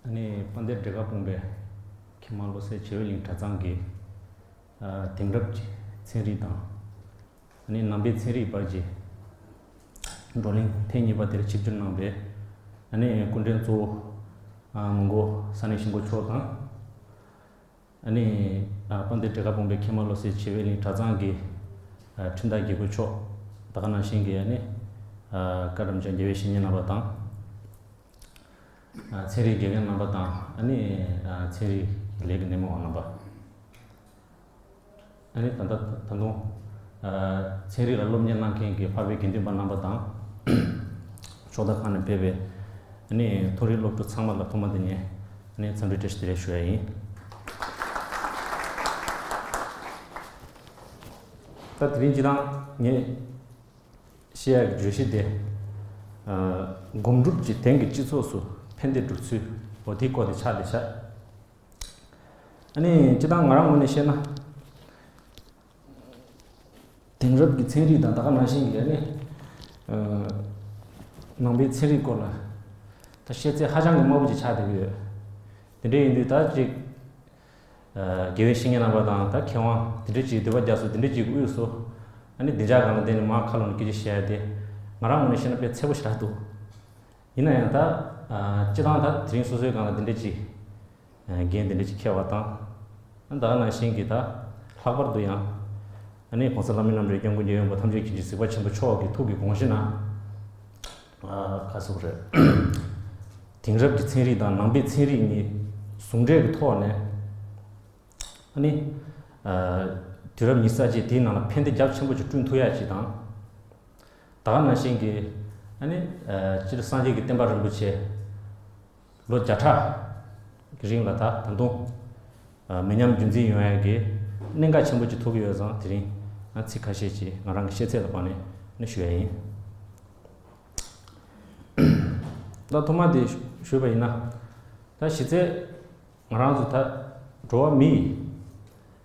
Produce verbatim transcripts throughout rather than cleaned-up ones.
ཨ་ནི་དཔལ་ལྡན་འབྲས་དཀར་སྤུངས་པའི་མཁས་མང་བློ་གསལ་བྱེ་བའི་གླིང་གྲྭ་ཚང་གི་ཨ་དེང་རབས་ཀྱི་ཚན་རིག་དང་། ཨ་ནི་ནང་པའི་ཚན་རིག་བར་གྱི་བགྲོ་གླེང་ཐེངས་གཉིས་པ་དེར་ཆིབས་བསྒྱུར་གནང་བའི་ཨ་ནི་སྐུ་མགྲོན་གཙོ་བོ་ཨ་མོན་གྷོ་ས་གནས་གཞིས་འགོ་མཆོག་དང་། ཨ་ནི་ཨ་དཔལ་ལྡན་འབྲས་དཀར་སྤུངས་པའི་མཁས་མང་བློ་གསལ་བྱེ་བའི་གླིང་གྲྭ་ཚང་གི་ཨ་ཁྲིམས་བདག་དགེ་བསྐོས་མཆོག་ད་ག་ནང་བཞིན་གྱི་ཨ་ནི་ཨ་བཀའ་དྲིན་ཆེ་དགེ་བའི་བཤེས་གཉེན་རྣམ་པ་དང་། ཨ་ཚན་རིག་དགེ་རྒན་རྣམ་པ་དང་ཨ་ནི་ཨ་ཚན་རིག་ལས་ཀྱི་སྣེ་མོ་བ་རྣམ་པ། ཨ་ནི་ད་ལྟ་ད་དུང་ཨ་ཚན་རིག་ལ་སློབ་གཉེར་གནང་མཁན་གྱི་འཕགས་པའི་དགེ་འདུན་པ་རྣམ་པ་དང་། ཕྱོགས་མཐའ་ཁག་ནས་ཕེབས་པའི་ཨ་ནི་མཐོ་རིམ་སློབ་ཕྲུག་ཚང་མ་ལ་ཐོག་མ་དེ་ནས་ཨ་ནི་འཚམས་འདྲི་བཀྲ་ཤིས་བདེ་ལེགས་ཞུ་ཡ་ཡིན། ད་དེ་རིང་སྤྱིར་བཏང་ངས་བཤད་ཡག་གི་བརྗོད་གཞི་དེ། ཨ་སྒོམ་སྒྲུབ་ཀྱི་དེང་གི་སྤྱི་ཚོགས་སུ་ཕན་བདེ་སྒྲུབ་ཚུལ། འོ་དེའི་སྐོར་དེ་ཆགས་བསྡད་ཤག་ཨ་ནི་སྤྱིར་བཏང་ང་རང་ངོས་ནས་བཤད་ན། དེང་རབས་ཀྱི་ཚན་རིག་དང་ད་ག་ནང་བཞིན་གྱི་ཨ་ནི་ཨ་ནང་པའི་ཚན་རིག་སྐོར་ལ་ད་ཤེས་ཚད་ཧ་ཅང་གི་དམའ་པོ་ཅིག་ཆགས་བསྡད་ཀྱི་ཡོད། དེ་འདྲ་ཡིན་དུས་ད་ཅིག་ཨ་དགེ་བའི་བཤེས་གཉེན་རྣམ་པ་དང་ད་མཁས་དབང་དེ་འདྲ་ཅིག་འདུས་པ་རྒྱ་མཚོ་དེ་འདྲ་ཅིག་གི་དབུས་སུ་ཨ་ནི་བདེ་འཇགས་སྒང་ལ་བརྟེན་ནས་མར་ཁ་ལོག་ནས་སྐད་ཆ་བཤད་ཡ་དེ་ང་རང་ངོས་ནས་བཤད་ན་དཔེ་ཚད་པོ་ཞེ་དྲག་འདུག་ཡིན་ན་ཡང་ད་ཨ་སྤྱིར་བཏང་ད་དེ་རིང་སོ་སོའི་སྒང་ལ་དེ་འདྲ་ཅིག་ཨ་འགན་དེ་འདྲ་ཅིག་འཁྱེར་བ་དང་། ཨ་ད་ག་ནང་བཞིན་གྱི་ད་ལྷག་པར་དུ་ཡང་ཨ་ནི་༸གོང་ས་ལྷ་མིའི་རྣམ་འདྲེན་༸སྐྱབས་མགོན་རྒྱལ་ཡོངས་དཔལ་ཐམས་ཅད་མཁྱེན་ཅིང་གཟིགས་པ་ཆེན་པོ་མཆོག་གི་ཐུགས་ཀྱི་དགོངས་གཞི་ནང་ཨ་ག་ཟེར་དགོས་རེད། དེང་རབས་ཀྱི་ཚན་རིག་དང་ནང་པའི་ཚན་རིག་གཉིས་ཟུང་འབྲེལ་གྱི་ཐོག་ནས། ཨ་ནི། ཨ་དུས་རབས་ཉི་ཤུ་རྩ་གཅིག་དེའི་ནང་ལ་ཕན་བདེ་རྒྱ་ཆེན་པོ་ཅིག་བསྐྲུན་ཐུབ་ཡ་ཅིག་དང་། ད་ག་ནང་བཞིན་གྱི། ཨ་ནི། ཨ་སྤྱིར་སངས་རྒྱས་ཀྱི་བསྟན་པ་རིན་པོ་ཆེ། ལོ་བརྒྱ་ཕྲག་གི་རིང་ལ་ད་ད་དུང་། ཨ་མི་ཉམས་རྒྱུན་འཛིན་ཡོང་ཡ་གི་གནད་འགག་ཆེན་པོ་ཅིག་ཐུག་གི་ཡོད་ཙང་དེ་རིང་ང་ཚིག་ཁ་ཤས་ཅིག་ང་རང་གི་ཤེས་ཚད་ལ་དཔག་ནས་ནི་ཞུ་ཡ་ཡིན། ད་ཐོག་མ་དེ་ཞུས་པ་ཡིན་ན། ད་གཞི་རྩའི། ང་རང་ཚོ་ད་འགྲོ་བ་མི་ཡི་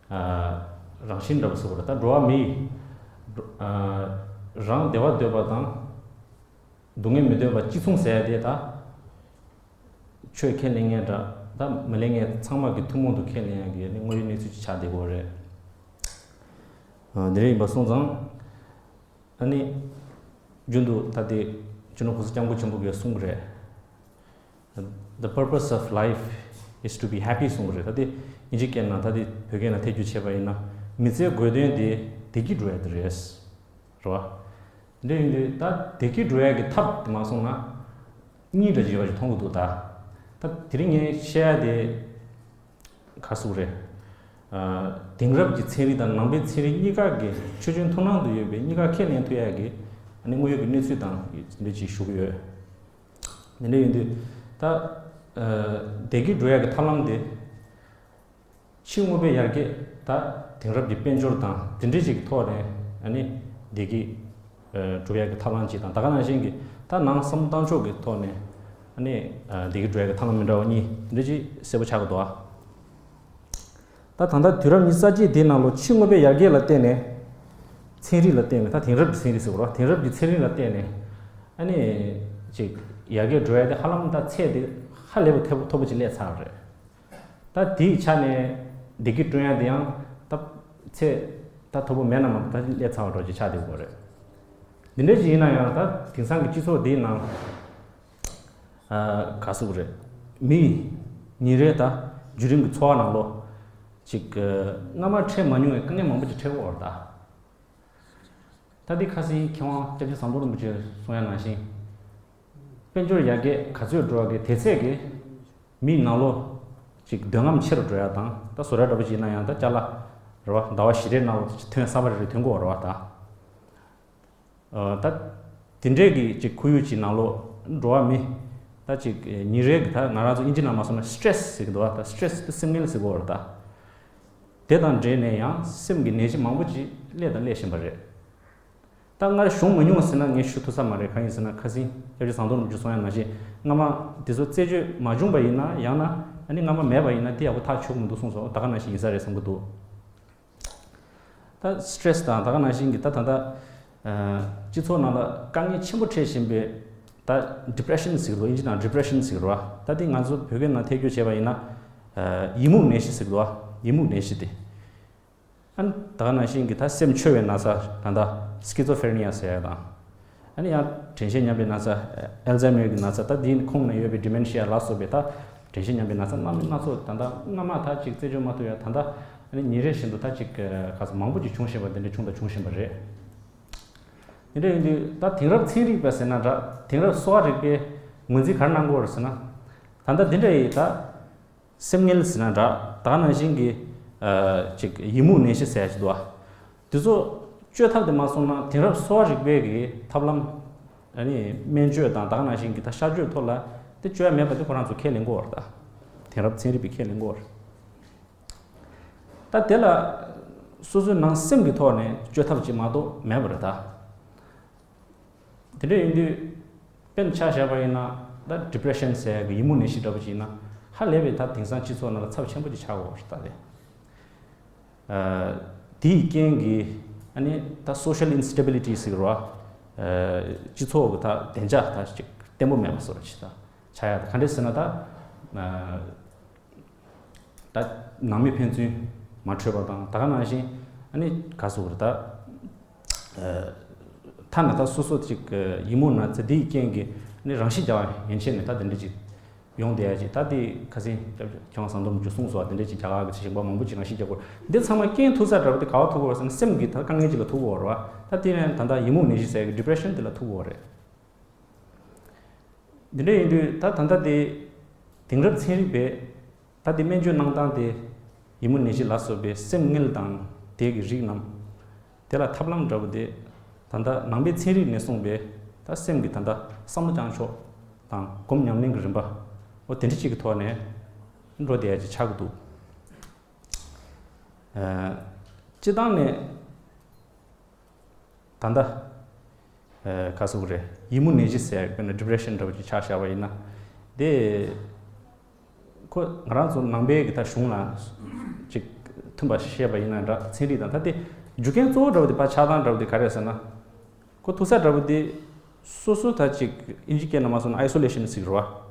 ཨ་རང་བཞིན་འདྲ་པོ་ཟེར་བ་རེད། ད་འགྲོ་བ་མི་ཡི་ཨ་རང་བདེ་བ་འདོད་པ་དང་སྡུག་བསྔལ་མི་འདོད་པ་གཅིག་མཚུངས་ཟེར་ཡ་དེ་ད་ཆོས་ཁས་ལེན་མཁན་འདྲ་ད་མི་ལེན་མཁན་ཚང་མ་གི་ཐུན་མོང་དུ་ཁས་ལེན་ཡ་གི་ནི་དངོས་ཡོད་གནས་ཚུལ་ཅིག་ཆགས་བསྡད་ཀྱི་ཡོད་རེད། ཨ་འདི་འདྲ་ཡིན་པ་སོང་ཙང་། ཨ་ནི། རྒྱུན་དུ་ད་ལྟའི་སྤྱི་ནོར་༸གོང་ས་༸སྐྱབས་མགོན་ཆེན་པོ་གིས་གསུངས་པ་རེད། The purpose of life is to be happy གསུངས་པ་རེད། ད་ལྟའི་དབྱིན་ཇི་སྐད་ནང་ད་ལྟའི་བོད་སྐད་ནང་ཐད་བསྒྱུར་བྱས་པ་ཡིན་ན་མི་ཚེའི་དགོས་དོན་དེ་བདེ་སྐྱིད་འགྲོ་ཡ་དེ་རེད། རེད་བ། འདི་ཡིན་དུས་ད་བདེ་སྐྱིད་འགྲོ་ཡ་གི་ཐབས་དེ་མ་སོང་ན། གཉིས་འདྲ་ཅིག་ཡོད་པ་ཞིག་མཐོང་གི་འདུག་ད། ད་དེ་རིང་ངས་བཤད་ཡ་དེ། ག་ཟེར་དགོས་རེད། ཨ་དེང་རབས་ཀྱི་ཚན་རིག་དང་ནང་པའི་ཚན་རིག་གཉིས་ཀ་གི་ཆོས་ཅན་མཐུན་སྣང་དུ་ཡོད་པའི་གཉིས་ཀ་ཁས་ལེན་ཐུབ་ཡ་གི་ཨ་ནི་དངོས་ཡོད་ཀྱི་གནས་ཚུལ་དང་འདི་འདྲ་ཅིག་ཞུ་གི་ཡོད། འདི་འདྲ་ཡིན་དུས་ད་ཨ་བདེ་སྐྱིད་འགྲོ་ཡ་གི་ཐབས་ལམ་དེ་ཕྱི་དངོས་པོའི་ཡར་རྒྱས་ད་དེང་རབས་ཀྱི་དཔལ་འབྱོར་དང་དེ་འདྲ་ཅིག་གི་ཐོག་ནས་ཨ་ནི་བདེ་སྐྱིད་ཨ་སྒྲུབ་ཡ་གི་ཐབས་ལམ་ཅིག་དང་ད་ག་ནང་བཞིན་གྱི་ད་ནང་བསམ་བློ་བཏང་ཕྱོགས་ཀྱི་ཐོག་ནས་ཨ་ནི་ཨ་བདེ་སྐྱིད་སྒྲུབ་ཡ་གི་ཐབས་ལམ་མི་འདྲ་བ་གཉིས་འདི་འདྲ་ཅིག་གསལ་པོ་ཆགས་ཀྱི་འདུག་ཨ། ད་ད་ལྟ་དུས་རབས་ཉི་ཤུ་རྩ་གཅིག་འདིའི་ནང་ལོགས་ཕྱི་དངོས་པོའི་ཡར་རྒྱས་ལ་བརྟེན་ནས། ཚན་རིག་ལ་བརྟེན་ནས་ད་དེང་རབས་ཀྱི་ཚན་རིག་ཟེར་དགོས་རེད་བ། དེང་རབས་ཀྱི་ཚན་རིག་ལ་བརྟེན་ནས་ཨ་ནི་ཅིག་ཡར་རྒྱས་འགྲོ་ཡ་དེ་ཧ་ལམ་ད་ཚད་དེ་ཧ་ལས་པ་མཐོ་པོ་ཅིག་སླེབས་ཚར་བ་རེད། ད་དེའི་ཆ་ནས་བདེ་སྐྱིད་བསྐྲུན་ཡ་དེ་ཡང་ད་ཚད་ད་མཐོ་པོ་མེད་ན་མ་གཏོགས་ད་སླེབས་ཚར་བ་འདྲ་ཅིག་ཆགས་བསྡད་ཡོད་རེད། འདི་འདྲ་ཅིག་ཡིན་ན་ཡང་ད་དེང་སང་གི་སྤྱི་ཚོགས་འདིའི་ནང་། ཨ་ག་ཟེར་དགོས་རེད། མི་ཡིས་ཉིན་རེ་ད་བརྒྱུད་རིམ་གྱི་འཚོ་བ་ནང་ལོགས་ཅིག་སྔ་མ་འཕྲད་མ་མྱོང་བའི་དཀའ་ངལ་མང་པོ་ཅིག་འཕྲད་ཀྱི་ཡོད་རེད་ད། ད་འདི་ཁ་སང་མཁས་དབང་སྐྱབས་རྗེ་ཟམ་གདོང་རིན་པོ་ཆེས་གསུང་ཡ་ནང་བཞིན། དཔལ་འབྱོར་ཡར་རྒྱས་ག་ཚོད་འགྲོ་བ་གི་དེ་ཚད་ཀྱིས་མིའི་ནང་ལོགས་ཅིག་འདོད་རྔམ་ཆེ་རུ་འགྲོ་ཡ་དང་ད་བཟོ་གྲྭ་འདྲ་པོ་ཅིག་ཡིན་ན་ཡང་ད་ཅ་ལག་རེད་བ་ཟླ་བ་བཞི་རེའི་ནང་ལོགས་ཅིག་ཐོན་གསར་པ་རེ་རེ་ཐོན་གྱི་ཡོད་རེད་བ་ད། ཨ་ད་དེ་འདྲའི་གི་ཅིག་ཁོར་ཡུག་ཅིག་ནང་ལོགས་འགྲོ་བ་མི་ད་ཅིག་ཉིན་རེ་གི་ད་ང་རང་ཚོ་དབྱིན་ཇི་ནང་མ་སོང་ན་སི་ཊེ་སི་ཟེར་གི་འདུག་བ། ད་སི་ཊེ་སི་དེ་སེམས་ངལ་ཟེར་གི་ཡོད་རེད་ད། དེ་དང་འབྲེལ་ནས་ཡང་སེམས་ཀྱི་ནད་གཞི་མང་པོ་ཅིག་སླེབས་དང་སླེབས་བཞིན་པ་རེད། ད་སྔར་བྱུང་མ་མྱོང་ཟེར་ན་ངས་ཞུ་ཐུབ་ས་མ་རེད། གང་ཡིན་ཟེར་ན་ཁ་སང་སྐྱབས་རྗེ་ཟམ་གདོང་རིན་པོ་ཆེས་གསུང་ཡ་ནང་བཞིན་སྔ་མ་དེ་ཚོ་རྩད་གཅོད་མ་བྱུང་པ་ཡིན་ན་ཡང་ན་ཨ་ནི་སྔ་མ་མེད་པ་ཡིན་ན་དེ་ཡག་པོ་ཐག་ཆོད་ཀྱི་མི་འདུག་གསུངས་སོང་། ད་ག་ནང་བཞིན་ཡིན་ས་རེད་བསམ་གྱི་འདུག་ད་སི་ཊེ་སི་དང་ད་ག་ནང་བཞིན་གྱི་ད་ད་ལྟ་ཨ་སྤྱི་ཚོགས་ནང་ལ་དཀའ་ངལ་ཆེན་པོ་འཕྲད་བཞིན་པའི་ ད་depression་ཟེར་གི་འདུག་དབྱིན་ཇི་ནང་depression་ཟེར་གི་འདུག་ད་དེ་ང་ཚོ་བོད་སྐད་ནང་ཐད་བསྒྱུར་བྱས་པ་ཡིན་ན། ཡི་མུག་ནད་གཞི་ཟེར་གི་འདུག་ཡི་མུག་ནད་གཞི་དེ། ཨ་ནི་ད་ག་ནང་བཞིན་གྱི་ད་སེམས་འཆོལ་བའི་ན་ཚ་ད་ལྟ་schizophrenia་ཟེར་ཡ་དང་། ཨ་ནི་ཡང་དྲན་ཤེས་ཉམས་པའི་ན་ཚ་Alzheimer་གི་ན་ཚ་ད་དེའི་ཁོངས་ནས་ཡོད་པའི་dementia་ལ་སོགས་པའི་ད་དྲན་ཤེས་ཉམས་པའི་ན་ཚ་སྣ་མིན་སྣ་ཚོགས་ད་ལྟ་སྔ་མ་ད་ཅིག་རྩད་གཅོད་མ་ཐུབ་ཡ་ད་ལྟ་ཨ་ནི་ཉིན་རེ་བཞིན་དུ་ད་ཅིག་ག་ཚོད་མང་པོ་ཅིག་བྱུང་བཞིན་པ་དེ་འདྲ་བྱུང་དང་འབྱུང་བཞིན་པ་རེད། དེ་འདྲ་ཡིན་དུས་ད་དེང་རབས་ཚན་རིག་པ་ཟེར་ན་འདྲ། དེང་རབས་གསོ་བ་རིག་པས་ངོས་འཛིན་ག་རེ་གནང་གི་ཡོད་རེད་ཟེར་ན། ད་ལྟ་འདི་འདྲ་ཡི་ད་སེམས་ངལ་ཟེར་ན་འདྲ། ད་ག་ནང་བཞིན་གྱི་ཨ་ཅིག་ཡི་མུག་ནད་གཞི་ཟེར་ཡ་ཅིག་འདུག་ཨ། དེ་ཚོ་བཅོས་ཐབས་དེ་མ་སོང་ན་དེང་རབས་གསོ་བ་རིག་པའི་གི་ཐབས་ལམ། ཨ་ནི་སྨན་བཅོས་དང་ད་ག་ནང་བཞིན་གྱི་ད་གཤག་བཅོས་ཐོག་ལ་དེ་བཅོས་ཡ་མེད་པ་དེ་ཁོ་རང་ཚོ་ཁས་ལེན་གྱི་ཡོད་རེད་ད། དེང་རབས་ཚན་རིག་པས་ཁས་ལེན་གྱི་ཡོད་རེད། ད་དེ་ལ་སོ་སོའི་ནང་སེམས་ཀྱི་ཐོག་ནས་བཅོས་ཐབས་ཅིག་མ་གཏོགས་མེད་པ་རེད་ད། དེ་འདྲ་ཡིན་དུས་དཔེར་ན་ཆ་བཞག་པ་ཡིན་ན་ད་depression་ཟེར་ཡ་གི་ཡི་མུག་ནད་གཞི་འདྲ་པོ་ཅིག་ཡིན་ན་ཧ་ལས་པའི་ད་དེང་སང་སྤྱི་ཚོགས་ནང་ལ་ཚབས་ཆེན་པོ་ཅིག་ཆགས་ཡོད་རེད་ད་དེ། ཨ་དེའི་རྐྱེན་གྱིས་ཨ་ནི་ད་social instability་ཟེར་གི་རེད་བ། ཨ་སྤྱི་ཚོགས་ཀྱི་ད་བདེ་འཇགས་ད་ཅིག་བརྟན་པོ་མེད་པ་བཟོ་འདྲ་ཅིག་ད་ཆགས་ཡ་ད་ག་འདྲ་ཟེར་ན་ད། ཨ་ད་ནང་མི་ཕན་ཚུན་མ་འཕྲོད་པ་དང་ད་ག་ནང་བཞིན་ཨ་ནི་ག་ཟེར་དགོས་རེད་ད། ཐ་ན་ད་སོ་སོ་ཅིག་ཡི་མུག་ན་ཚ་འདིའི་རྐྱེན་གྱིས་ཨ་ནི་རང་ཤི་རྒྱག་པ་ཡན་ཆད་ནས་ད་དེ་འདྲ་ཅིག་ཡོང་བསྡད་ཡ་ཅིག་ད་དེ་ཁ་སང་ཁྱེད་རང་ཟམ་གདོང་རྒྱུ་གསུངས་སོང་བ་དེ་འདྲ་ཅིག་རྒྱ་གར་གྱི་ཞིང་པ་མང་པོ་ཅིག་རང་ཤི་རྒྱག་གི་ཡོད་རེད། འདི་ཚང་མ་རྐྱེན་ཐུག་ས་འདྲ་བོ་དེ་ག་བ་ཐུག་གི་ཡོད་ཟེར་ན་སེམས་ཀྱི་ད་དཀའ་ངལ་ཅིག་ལ་ཐུག་གི་ཡོད་རེད་བ། ད་དེ་ནས་ད་ལྟ་ཡི་མུག་ནད་གཞི་ཟེར་གི་depression་དེ་ལ་ཐུག་གི་ཡོད་རེད། འདི་འདྲ་ཡིན་དུས་ད་ད་ལྟ་དེ་དེང་རབས་ཚན་རིག་པས་ད་དེ་སྨན་བཅོས་གནང་སྟངས་དེ་ཡི་མུག་ནད་གཞི་ལ་སོགས་པའི་སེམས་ངལ་དང་དེ་གི་རིགས་རྣམས་དེ་ལ་ཐབས་ལམ་འདྲ་བོ་དེ་ད་ལྟ་ནང་པའི་ཚན་རིག་ནས་གསུངས་པའི་ད་སེམས་ཀྱི་ད་ལྟ་བསམ་བློ་བཅངས་ཕྱོགས་དང་སྒོམ་ཉམས་ལེན་གྱི་རིམ་པ་འོ་དེ་འདྲ་ཅིག་གི་ཐོག་ནས་འགྲོ་བསྡད་ཡ་ཅིག་ཆགས་ཀྱི་འདུག་ཨ་སྤྱི་བཏང་ནས། ད་ལྟ་ཨ་ག་ཟེར་དགོས་རེད། ཡི་མུག་ནད་གཞི་ཟེར་དཔེར་ན་depression་འདྲ་བོ་ཅིག་ཆ་བཞག་པ་ཡིན་ན། དེ་ཁོ་ང་རང་ཚོ་ནང་པའི་གི་ད་གཞུང་ལ་ཅིག་མཐུན་པ་བཤད་པ་ཡིན་ན་འདྲ་ཚན་རིག་དང་ད་དེ་རྒྱུ་རྐྱེན་གཙོ་བོ་འདྲ་བོ་དེ་ཕར་ཆགས་སྟངས་འདྲ་བོ་དེ་ག་རེ་རེད་ཟེར་ན། ཁོ་ཐུག་ས་འདྲ་བོ་དེ་སོ་སོ་ད་ཅིག་ཨིན་ཇི་སྐད་ནང་མ་སོང་ན་isolation་ཟེར་གི་རེད་བ།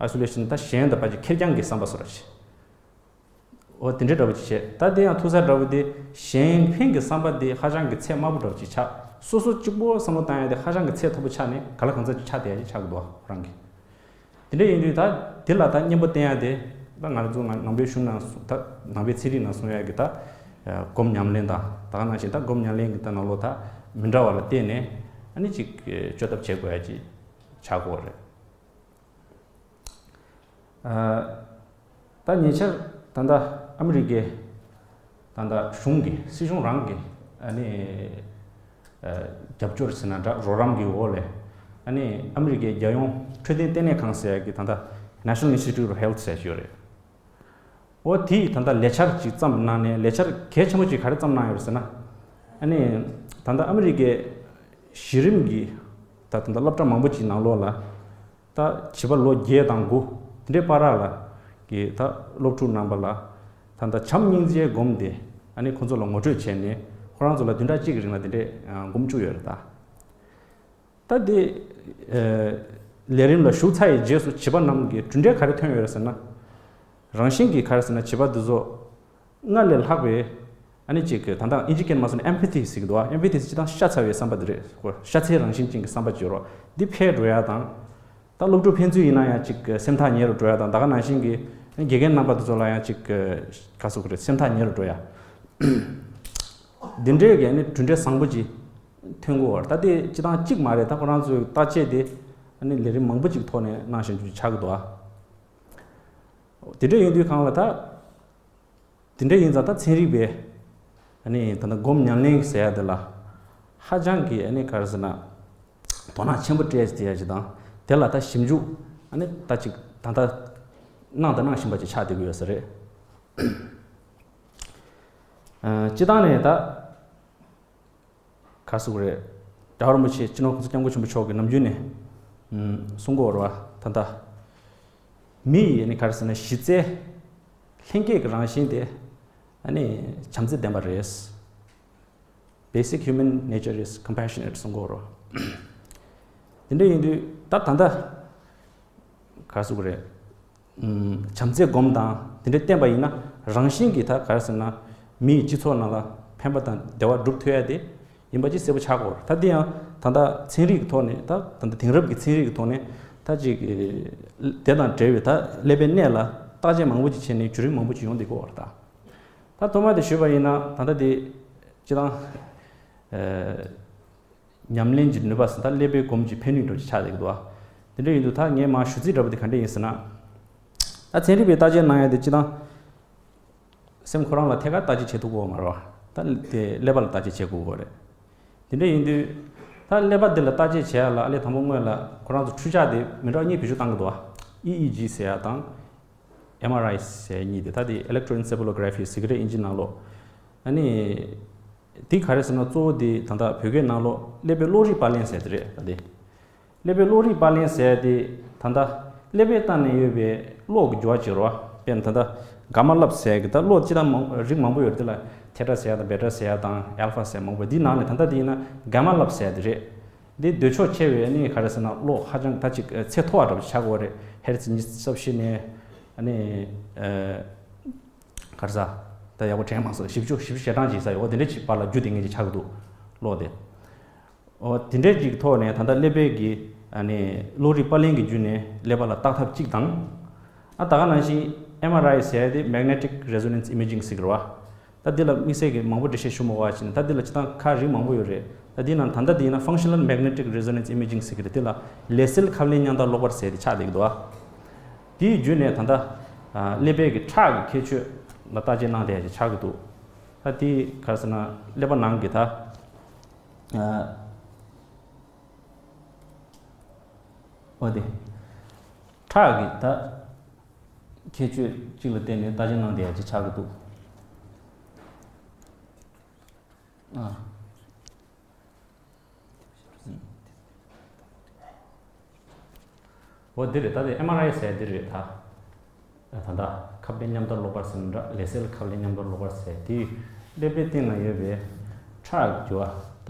isolation་ད་གཞན་དང་ཕར་ཅིག་ཁེར་རྐྱང་གི་བསམ་པ་བཟོ་འདྲ་ཅིག་འོ་དེ་འདྲའི་འདྲ་བོ་ཅིག་བྱས། ད་དེ་ཡང་ཐུག་ས་འདྲ་བོ་དེ་གཞན་ཕན་གྱི་བསམ་པ་དེ་ཧ་ཅང་གི་ཚད་དམའ་པོ་འདྲ་བོ་ཅིག་ཆགས། སོ་སོ་གཅིག་པོ་བསམ་བློ་བཏང་ཡ་དེ་ཧ་ཅང་གི་ཚད་མཐོ་པོ་ཆགས་ནས་ག་ལ་གང་འཚམ་ཅིག་ཆགས་བསྡད་ཡ་ཅིག་ཆགས་ཀྱི་འདུག་ཁོ་རང་གི། དེ་འདྲ་ཡིན་དུས་ད་དེ་ལ་ད་གཉེན་པོ་བསྟེན་ཡ་དེ་ད་ང་རང་ཚོ་ང་ནང་པའི་གཞུང་ནང་སུ་ད་ནང་པའི་ཚན་རིག་ནང་གསུང་ཡ་གི་ད་སྒོམ་ཉམས་ལེན་དང་ད་ག་ནང་བཞིན་ད་སྒོམ་ཉམས་ལེན་གི་ད་ནང་ལོགས་ད་མི་འདྲ་བ་ལ་བརྟེན་ནས་ཨ་ནི་ཅིག་བཅོས་ཐབས་བྱེད་དགོས་ཡ་ཅིག་ཆགས་ཀྱི་ཡོད་རེད། ཨ་ད་ཉེ་ཆར་ད་ལྟ་ཨ་མི་རི་ཀའི་ད་ལྟ་གཞུང་གི་སྲིད་གཞུང་རང་གི་ཨ་ནི་ཨ་རྒྱབ་སྐྱོར་ཟེར་ན་འདྲ་རོགས་རམ་གྱི་འོག་ལས་ཨ་ནི་ཨ་མི་རི་ཀའི་རྒྱལ་ཡོངས་འཕྲོད་བསྟེན་ལྟེ་གནས་ཁང་ཟེར་ཡ་གི་ད་ལྟ་National Institute of Health་ཟེར་ཡ་ཅིག་ཡོད་རེད། འོ་དེས་ད་ལྟ་ལས་འཆར་ཅིག་བརྩམས་གནང་ནས་ལས་འཆར་གལ་ཆེན་པོ་ཅིག་ག་རེ་བརྩམས་གནང་ཡོད་རེད་ཟེར་ན། ཨ་ནི་ད་ལྟ་ཨ་མི་རི་ཀའི་གཞི་རིམ་གྱི་ད་ད་ལྟ་སློབ་གྲྭ་མང་པོ་ཅིག་ནང་ལོགས་ལ། ད་བྱིས་པ་ལོ་བརྒྱད་དང་དགུ་དེ་འདྲའི་བར་ལ་གི་ད་སློབ་ཕྲུག་རྣམ་པ་ལ་ད་ལྟ་བྱམས་སྙིང་རྗེའི་སྒོམ་དེ་ཨ་ནི་ཁོ་ཚོ་ལ་ངོ་སྤྲོད་བྱས་ནས་ཁོ་རང་ཚོ་ལ་བདུན་ཕྲག་གཅིག་གི་རིང་ལ་དེ་འདྲས་སྒོམ་བཅུག་ཡོད་རེད་ད། ད་དེ་ལས་རིམ་ལ་ཞུགས་ཚར་བའི་རྗེས་སུ་བྱིས་པ་རྣམས་ཀྱི་གྲུབ་འབྲས་ག་རེ་ཐོན་ཡོད་རེད་ཟེར་ན། རང་བཞིན་གྱིས་ག་རེ་ཟེར་ན་བྱིས་པ་འདི་ཚོ་སྔར་ལས་ལྷག་པའི་ཨ་ནི་ཅིག་གི་ད་ལྟ་ཨིན་ཇི་སྐད་ནང་མ་སོང་ན་empathy་ཟེར་གི་འདུག་ཨ། empathy་ཟེར་སྤྱིར་བཏང་ཤ་ཚ་བའི་བསམ་པ་འདི་རེད། ཤ་ཚའི་རང་བཞིན་ཅན་གྱི་བསམ་པ་ཅིག་ཡོད་རེད། འདི་འཕེལ་འགྲོ་ཡ་དང་། ད་སློབ་ཕྲུག་ཕན་ཚུན་ཡིན་ན་ཡང་ཅིག་སེམས་ཐག་ཉེ་རུ་འགྲོ་ཡ་དང་ད་ག་ནང་བཞིན་གྱི་དགེ་རྒན་རྣམ་པ་དེ་ཚོ་ལ་ཡང་ཅིག་ག་ཟེར་དགོས་རེད། སེམས་ཐག་ཉེ་རུ་འགྲོ་ཡ། འདི་འདྲའི་གི་ནི་གྲུབ་འབྲས་བཟང་པོ་ཅིག་ཐོན་གྱི་ཡོད་རེད། ད་དེ་སྤྱིར་བཏང་གཅིག་མ་རེད། ད་ཁོ་རང་ཚོའི་བརྟག་དཔྱད་དེ་ནི་ལས་རིམ་མང་པོ་ཅིག་ཐོག་ནས་གནང་བཞིན་ཆགས་ཀྱི་འདུག་ཨ། དེ་འདྲ་ཡིན་དུས་གང་ལ་ད། དེ་འདྲ་ཡིན་ཙང་ད་ཚན་རིག་པས་ཨ་ནི་ད་ལྟ་སྒོམ་ཉམས་ལེན་ཟེར་ཡ་དེ་ལ་ཧ་ཅང་གི་ཨ་ནི་ག་རེ་ཟེར་ན་དོ་སྣང་ཆེན་པོ་སྤྲད་བསྡད་ཡ་ཅིག་དང་དེ་ལ་ད་ཞིབ་འཇུག་ཨ་ནི་ད་ཅིག་ད་ལྟ་གནང་དང་གནང་བཞིན་པ་ཅིག་ཆགས་བསྡད་ཀྱི་ཡོད་ས་རེད། ཨ་སྤྱིར་བཏང་ནས་ད་ག་རེ་ཟེར་དགོས་རེད། རྒྱལ་བ་རིན་པོ་ཆེ་སྤྱི་ནོར་༸གོང་ས་༸སྐྱབས་མགོན་ཆེན་པོ་མཆོག་གིས་ནམ་རྒྱུན་ནས་ཨམ་གསུང་གི་ཡོད་རེད་བ། ད་ལྟ་མི་ཡི་ནི་ག་རེ་ཟེར་ན་གཞི་རྩའི་ལྷན་སྐྱེས་ཀྱི་རང་བཞིན་དེ་ཨ་ནི་བྱམས་བརྩེ་ལྡན་པ་རེད། Basic human nature is compassionate་གསུང་གི་ཡོད་རེད་བ། དེ་འདྲ་ཡིན་དུས་ ད་ད་ལྟ་ག་རེ་ཟེར་དགོས་རེད། ཨུམ། བྱམས་བརྩེ་སྒོམ་དང་དེ་འདྲ་བསྟེན་པ་ཡིན་ན་རང་བཞིན་གྱིས་ད་ག་རེ་ཟེར་ན་མིའི་སྤྱི་ཚོགས་ནང་ལ་ཕན་པ་དང་བདེ་བ་སྒྲུབ་ཐུབ་ཡ་དེ་ཡིན་པ་ཅིག་གསལ་པོ་ཆགས་ཀྱི་ཡོད་རེད། ད་དེ་ཡང་ད་ལྟ་ཚན་རིག་གི་ཐོག་ནས་ད་ད་ལྟ་དེང་རབས་ཀྱི་ཚན་རིག་གི་ཐོག་ནས་ད་ཅིག་དེ་དང་འབྲེལ་བའི་ད་ཀླད་པའི་གནས་ལ་བརྟག་དཔྱད་མང་པོ་ཅིག་བྱས་ནས་བརྒྱུད་རིམ་མང་པོ་ཅིག་ཡོང་བསྡད་ཀྱི་ཡོད་རེད། ད་ད་ཐོག་མ་དེ་ཞུས་པ་ཡིན་ན་ད་ལྟ་དེ་སྤྱིར་བཏང་ཨ། ཉམས་ལེན་གྱི་ནུས་པ་ཟེར་ད་ཀླད་པའི་སྒོམ་གྱི་ཕན་ནུས་འདྲ་ཅིག་ཆགས་བསྡད་ཀྱི་འདུག་བ། དེ་འདྲ་ཡིན་དུས་ད་ངས་མར་ཞུ་རྩིས་འདྲ་པོ་དེ་ག་འདྲ་ཡིན་ཟེར་ན། ད་ཚན་རིག་པས་བརྟག་དཔྱད་གནང་ཡ་དེ་སྤྱིར་བཏང་སེམས་ཁོ་རང་ལ་ཐད་ཀར་བརྟག་དཔྱད་བྱེད་ཐུབ་ཀྱི་ཡོད་མ་རེད་བ། ད་དེ་ཀླད་པ་ལ་བརྟག་དཔྱད་བྱེད་དགོས་ཀྱི་ཡོད་རེད། དེ་འདྲ་ཡིན་དུས་ད་ཀླད་པ་འདི་ལ་བརྟག་དཔྱད་བྱེད་ཡ་ལ་ཨ་ལས་དང་པོ་སྔོན་ལ་ཁོ་རང་ཚོ་འཕྲུལ་ཆས་དེ་མི་འདྲ་བ་གཉིས་བེད་སྤྱོད་བཏང་གི་འདུག་བ། ཨི་ཨི་ཇི་ཟེར་ཡ་དང་། ཨེམ་ཨར་ཨའི་ཟེར་གཉིས་དེ་ད་དེ་ཨི་ལེག་ཊོ་ཨེན་སེ་ཕེ་ལོ་གྷ་ར་ཕི་ཟེར་གི་རེད་དབྱིན་ཇི་ནང་ལོགས། ཨ་ནི། དེ་ག་རེ་ཟེར་ན་གཙོ་བོ་དེ་ད་ལྟ་བོད་སྐད་ནང་ལོགས་ཀླད་པའི་གློག་རིག་པར་ལེན་ཟེར་དེ་རེད་ད་དེ། ཀླད་པའི་གློག་རིག་པར་ལེན་ཟེར་དེ་ད་ལྟ་ཀླད་པའི་སྟེང་ན་ཡོད་པའི་གློག་གི་འགྱུར་བ་ཅིག་རེད་བ། དཔེར་ན་ད་ལྟ་གྷ་མ་ལབ་ཟེར་གི་ད་གློག་སྤྱིར་བཏང་མང་རིགས་མང་པོ་ཡོད་རེད། དེ་ལ་ཐེ་ཊ་ཟེར་ཡ་དང་བེ་ཊ་ཟེར་ཡ་དང་ཨལ་ཕ་ཟེར་མང་པོ་འདིའི་ནང་ནས་ད་ལྟ་དེ་ཡིན་ན་གྷ་མ་ལབ་ཟེར་དེ་རེད། འདི་འདོད་ཕྱོགས་ཆེ་བའི་ཨ་ནི་ག་རེ་ཟེར་ན་གློག་ཧ་ཅང་ད་ཅིག་ཚད་མཐོ་བ་འདྲ་པོ་ཆགས་ཀྱི་ཡོད་རེད། ཧེར་ཚི་ཉི་ཤུ་རྩ་བཞི་ནས་ཨ་ནི་ཨ་ག་རེ་ཟ། ད་ཡག་པོ་དྲན་མ་སོང་། བཞི་བཅུ་བཞི་བཅུ་ཞེ་གྲངས་ཅིག་ཟ་ཡོད། འོ་དེ་འདྲ་ཅིག་བར་ལ་རྒྱུ་དེ་ངེས་ཅིག་ཆགས་ཀྱི་འདུག་གློག་དེ། འོ་དེ་འདྲ་ཅིག་ཐོག་ནས་ད་ལྟ་ཀླད་པའི་གི་ཨ་ནི་གློག་རིག་པར་ལེན་གྱི་བརྒྱུད་ནས་ཀླད་པ་ལ་བརྟག་ཐབས་གཅིག་དང་། ཨ་ད་ག་ནང་བཞིན་ཨེམ་ཨར་ཨའི་ཟེར་ཡ་དེ་Magnetic Resonance Imaging ཟེར་གི་རེད་བ། ད་འདི་ལ་དམིགས་བསལ་གྱི་མང་པོ་འགྲེལ་བཤད་ཞུ་མི་དགོས་པ་བྱས་ནས་ད་འདི་ལ་སྤྱིར་བཏང་ཁག་རིགས་མང་པོ་ཡོད་རེད། ད་འདི་ནང་ད་ལྟ་འདི་ཡིན་ན་Functional Magnetic Resonance Imaging ཟེར་གི་རེད། འདི་ལ་ལས་སེལ་ཁབ་ལེན་མཉམ་འདར་གློག་པར་ཟེར་ཏེ་ཆགས་བསྡད་ཀྱི་འདུག་ཨ། དེའི་བརྒྱུད་ནས་ད་ལྟ་ཨ་ཀླད་པའི་གི་ཁྲག་གི་ཁྱད་ཆོས་ལ་བརྟག་དཔྱད་གནང་བསྡད་ཡ་ཅིག་ཆགས་ཀྱི་འདུག་ད་དེ་ག་རེ་ཟེར་ན་ཀླད་པ་ནང་གི་ད་ཨ་འོ་དེ་ཁྲག་གི་ད་ཁྱད་ཆོས་གཅིག་ལ་བརྟེན་ནས་བརྟག་དཔྱད་གནང་བསྡད་ཡ་ཅིག་ཆགས་ཀྱི་འདུག་ཨ། འོ་འདི་རེད། ད་དེ་ཨེམ་ཨར་ཨའི་ཟེར་འདི་རེད་ད། ད་ལྟ་ཁབ་ལེན་མཉམ་འདར་གློག་པར་ཟེར་ན་འདྲ། ལས་སེལ་ཁབ་ལེན་མཉམ་འདར་གློག་པར་ཟེར་དེ་ཀླད་པའི་སྟེང་ན་ཡོད་པའི་ཁྲག་འགྱུར་བ་ད་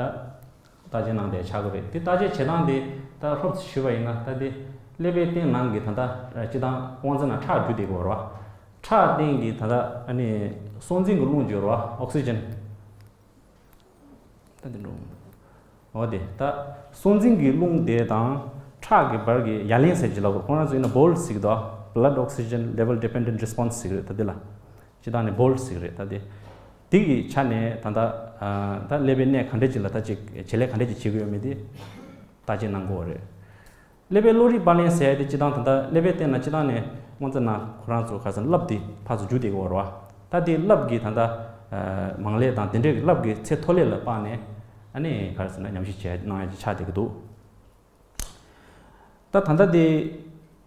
བརྟག་དཔྱད་གནང་བསྡད་ཆགས་ཀྱི་རེད། དེ་བརྟག་དཔྱད་བྱེད་སྟངས་དེ་ད་ལྷུག་ཙམ་ཞུས་པ་ཡིན་ན་ད་དེ་ཀླད་པའི་སྟེང་ནང་གི་ད་ལྟ་སྤྱིར་བཏང་དབང་རྩ་ནང་ཁྲག་རྒྱུ་དེ་གོ་ར་བ། ཁྲག་སྟེང་གི་ད་ལྟ་ཨ་ནི་སྲོག་འཛིན་གྱི་རླུང་འགྱུར་བ་ཨོག་སི་ཇན། ད་འདི་འགྲོ། འོ་དེ་ད་སྲོག་འཛིན་གྱི་རླུང་དེ་དང་ཁྲག་གི་བར་གྱི་ཡ་ལན་ཟེར་གྱི་ལབ་དགོས། ཁོང་རང་ཚོ་ཡིན་ན་བྷོལ་ཟེར་གྱི་འདུག Blood Oxygen Level Dependent Response ཟེར་གྱི་རེད། ད་འདི་ལ་སྤྱིར་བཏང་ནས་བྷོལ་ཟེར་གྱི་རེད། ད་དེ་དེ་གི་ཆ་ནས་ད་ད་ད་ཀླད་པའི་གནས་ག་འདྲ་ཅིག་ལ་ད་ཅིག་བྱེད་ལས་ག་འདྲ་ཅིག་བྱེད་ཀྱི་ཡོད་མེད་དེ་བརྟག་དཔྱད་གནང་དགོས་རེད། ཀླད་པའི་གློག་རིག་པར་ལེན་ཟེར་ཡ་དེ་སྤྱིར་བཏང་ད་ལྟ་ཀླད་པའི་སྟེང་ན་སྤྱིར་བཏང་ནས་དབང་རྩ་ནང་ཁོ་རང་ཚོ་ག་ཚོད་རླབས་དེ་ཕར་ཚུར་རྒྱུ་དེ་གོ་ར་བ། ད་དེ་རླབས་ཀྱི་ད་ལྟ་མང་ལས་དང་དེ་འདྲའི་རླབས་ཀྱི་ཚད་མཐོ་ལས་ལ་དཔག་ནས་ཨ་ནི་ག་རེ་ཟེར་ན་ཉམས་ཞིབ་བྱས་གནང་ཡ་ཅིག་ཆགས་བསྡད་ཀྱི་འདུག་ད་ད་ལྟ་དེ་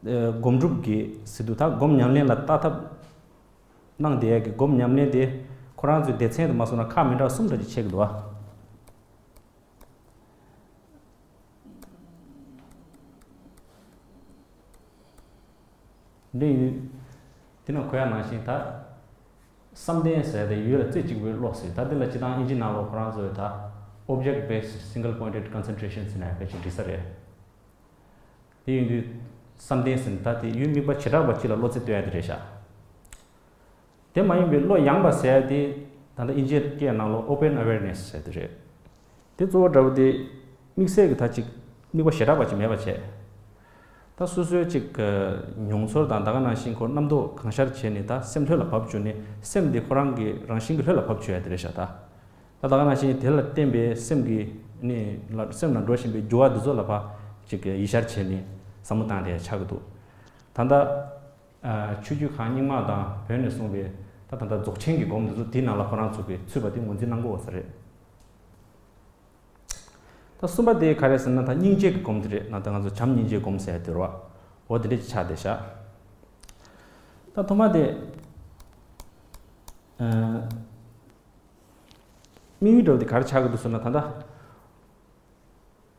སྒོམ་སྒྲུབ་ཀྱི་ཟེར་དུས་ད་སྒོམ་ཉམས་ལེན་ལ་བརྟག་ཐབས་གནང་བསྡད་ཡ་གི་སྒོམ་ཉམས་ལེན་དེ་ཁོ་རང་ཚོའི་སྡེ་ཚན་དུ་མ་སོང་ན་ཁག་མི་འདྲ་བ་གསུམ་འདྲ་ཅིག་ཕྱེ་གི་འདུག་ཨ། འདི་ཡིན། དེ་ནང་གོ་ཡ་ནང་བཞིན་ད། བསམ་གཏན་ཟེར་ཏེ་ཡུལ་ལ་རྩེ་གཅིག་པུའི་བློ་ཟེར། ད་འདི་ལ་སྤྱིར་བཏང་དབྱིན་ཇི་ནང་ལོགས་ཁོ་རང་ཚོས་ད། Object Based Single Pointed Concentration ཟེར་ནས་སྐད་ཆ་འདྲི་ས་རེད། དེ་ཡིན་དུས་བསམ་གཏན་ཟེར་ན་ད་དེ་ཡུལ་དམིགས་པ་བྱེ་བྲག་པ་གཅིག་ལ་བློ་རྩེ་གཏོད་ཡ་དེ་རེད་ཤག་དེ་མ་ཡིན་པའི་བློ་ཡངས་པ་ཟེར་ཡ་དེ་ད་ལྟ་དབྱིན་ཇིའི་སྐད་ནང་ལོགས་Open Awareness ཟེར་དེ་རེད། དེ་གཙོ་བོ་འདྲ་བོ་དེ་དམིགས་བསལ་གྱི་ད་ཅིག་དམིགས་པ་ཞེ་དྲག་པ་ཅིག་མེད་པ་བྱས། ད་སོ་སོའི་ཅིག་མྱོང་ཚོར་དང་ད་ག་ནང་བཞིན་ཁོ་རྣམ་རྟོག་གང་ཤར་བྱས་ནས་ད་སེམས་ལྷོད་ལ་བབས་བཅུག་ནས་སེམས་དེ་ཁོ་རང་གི་རང་བཞིན་གྱི་ལྷོད་ལ་བབས་བཅུག་ཡ་དེ་རེད་ཤག་ད། ད་ད་ག་ནང་བཞིན་དེ་ལ་བརྟེན་པའི་སེམས་ཀྱི་ནི་ལ་སེམས་ལ་འགྲོ་བཞིན་པའི་འགྱུར་བ་འདི་ཚོ་ལ་ཕར་ཅིག་ཡིད་ཤར་བྱས་ནས་བསམ་བློ་བཏང་བསྡད་ཆགས་ཀྱི་འདུག་ད་ལྟ་ཨ་ཆོས་བརྒྱུད་ཁག་རྙིང་མ་དང་བོད་ནས་གསུངས་པའི་ད་ད་ལྟ་རྫོགས་ཆེན་གྱི་སྒོམ་འདི་ཚོ་དེའི་ནང་ལ་ཁོ་རང་ཚོ་གིས་ཚུད་པ་དེ་ངོས་འཛིན་གནང་གི་ཡོད་ས་རེད། ད་གསུམ་པ་དེ་ག་རེ་ཟེར་ན་ད་སྙིང་རྗེ་གི་སྒོམ་དེ་རེད། ད་ལྟ་ང་ཚོ་བྱམས་སྙིང་རྗེའི་སྒོམ་ཟེར་ཡ་དེ་རེད་བ། འོ་དེ་འདྲ་ཅིག་ཆགས་བསྡད་ཤག་ད་ཐོག་མ་དེ་ཨ། དམིགས་ཡུལ་འདྲ་བོ་དེ་ག་རེ་ཆགས་ཀྱི་འདུག་ཟེར་ན་ད་ལྟ་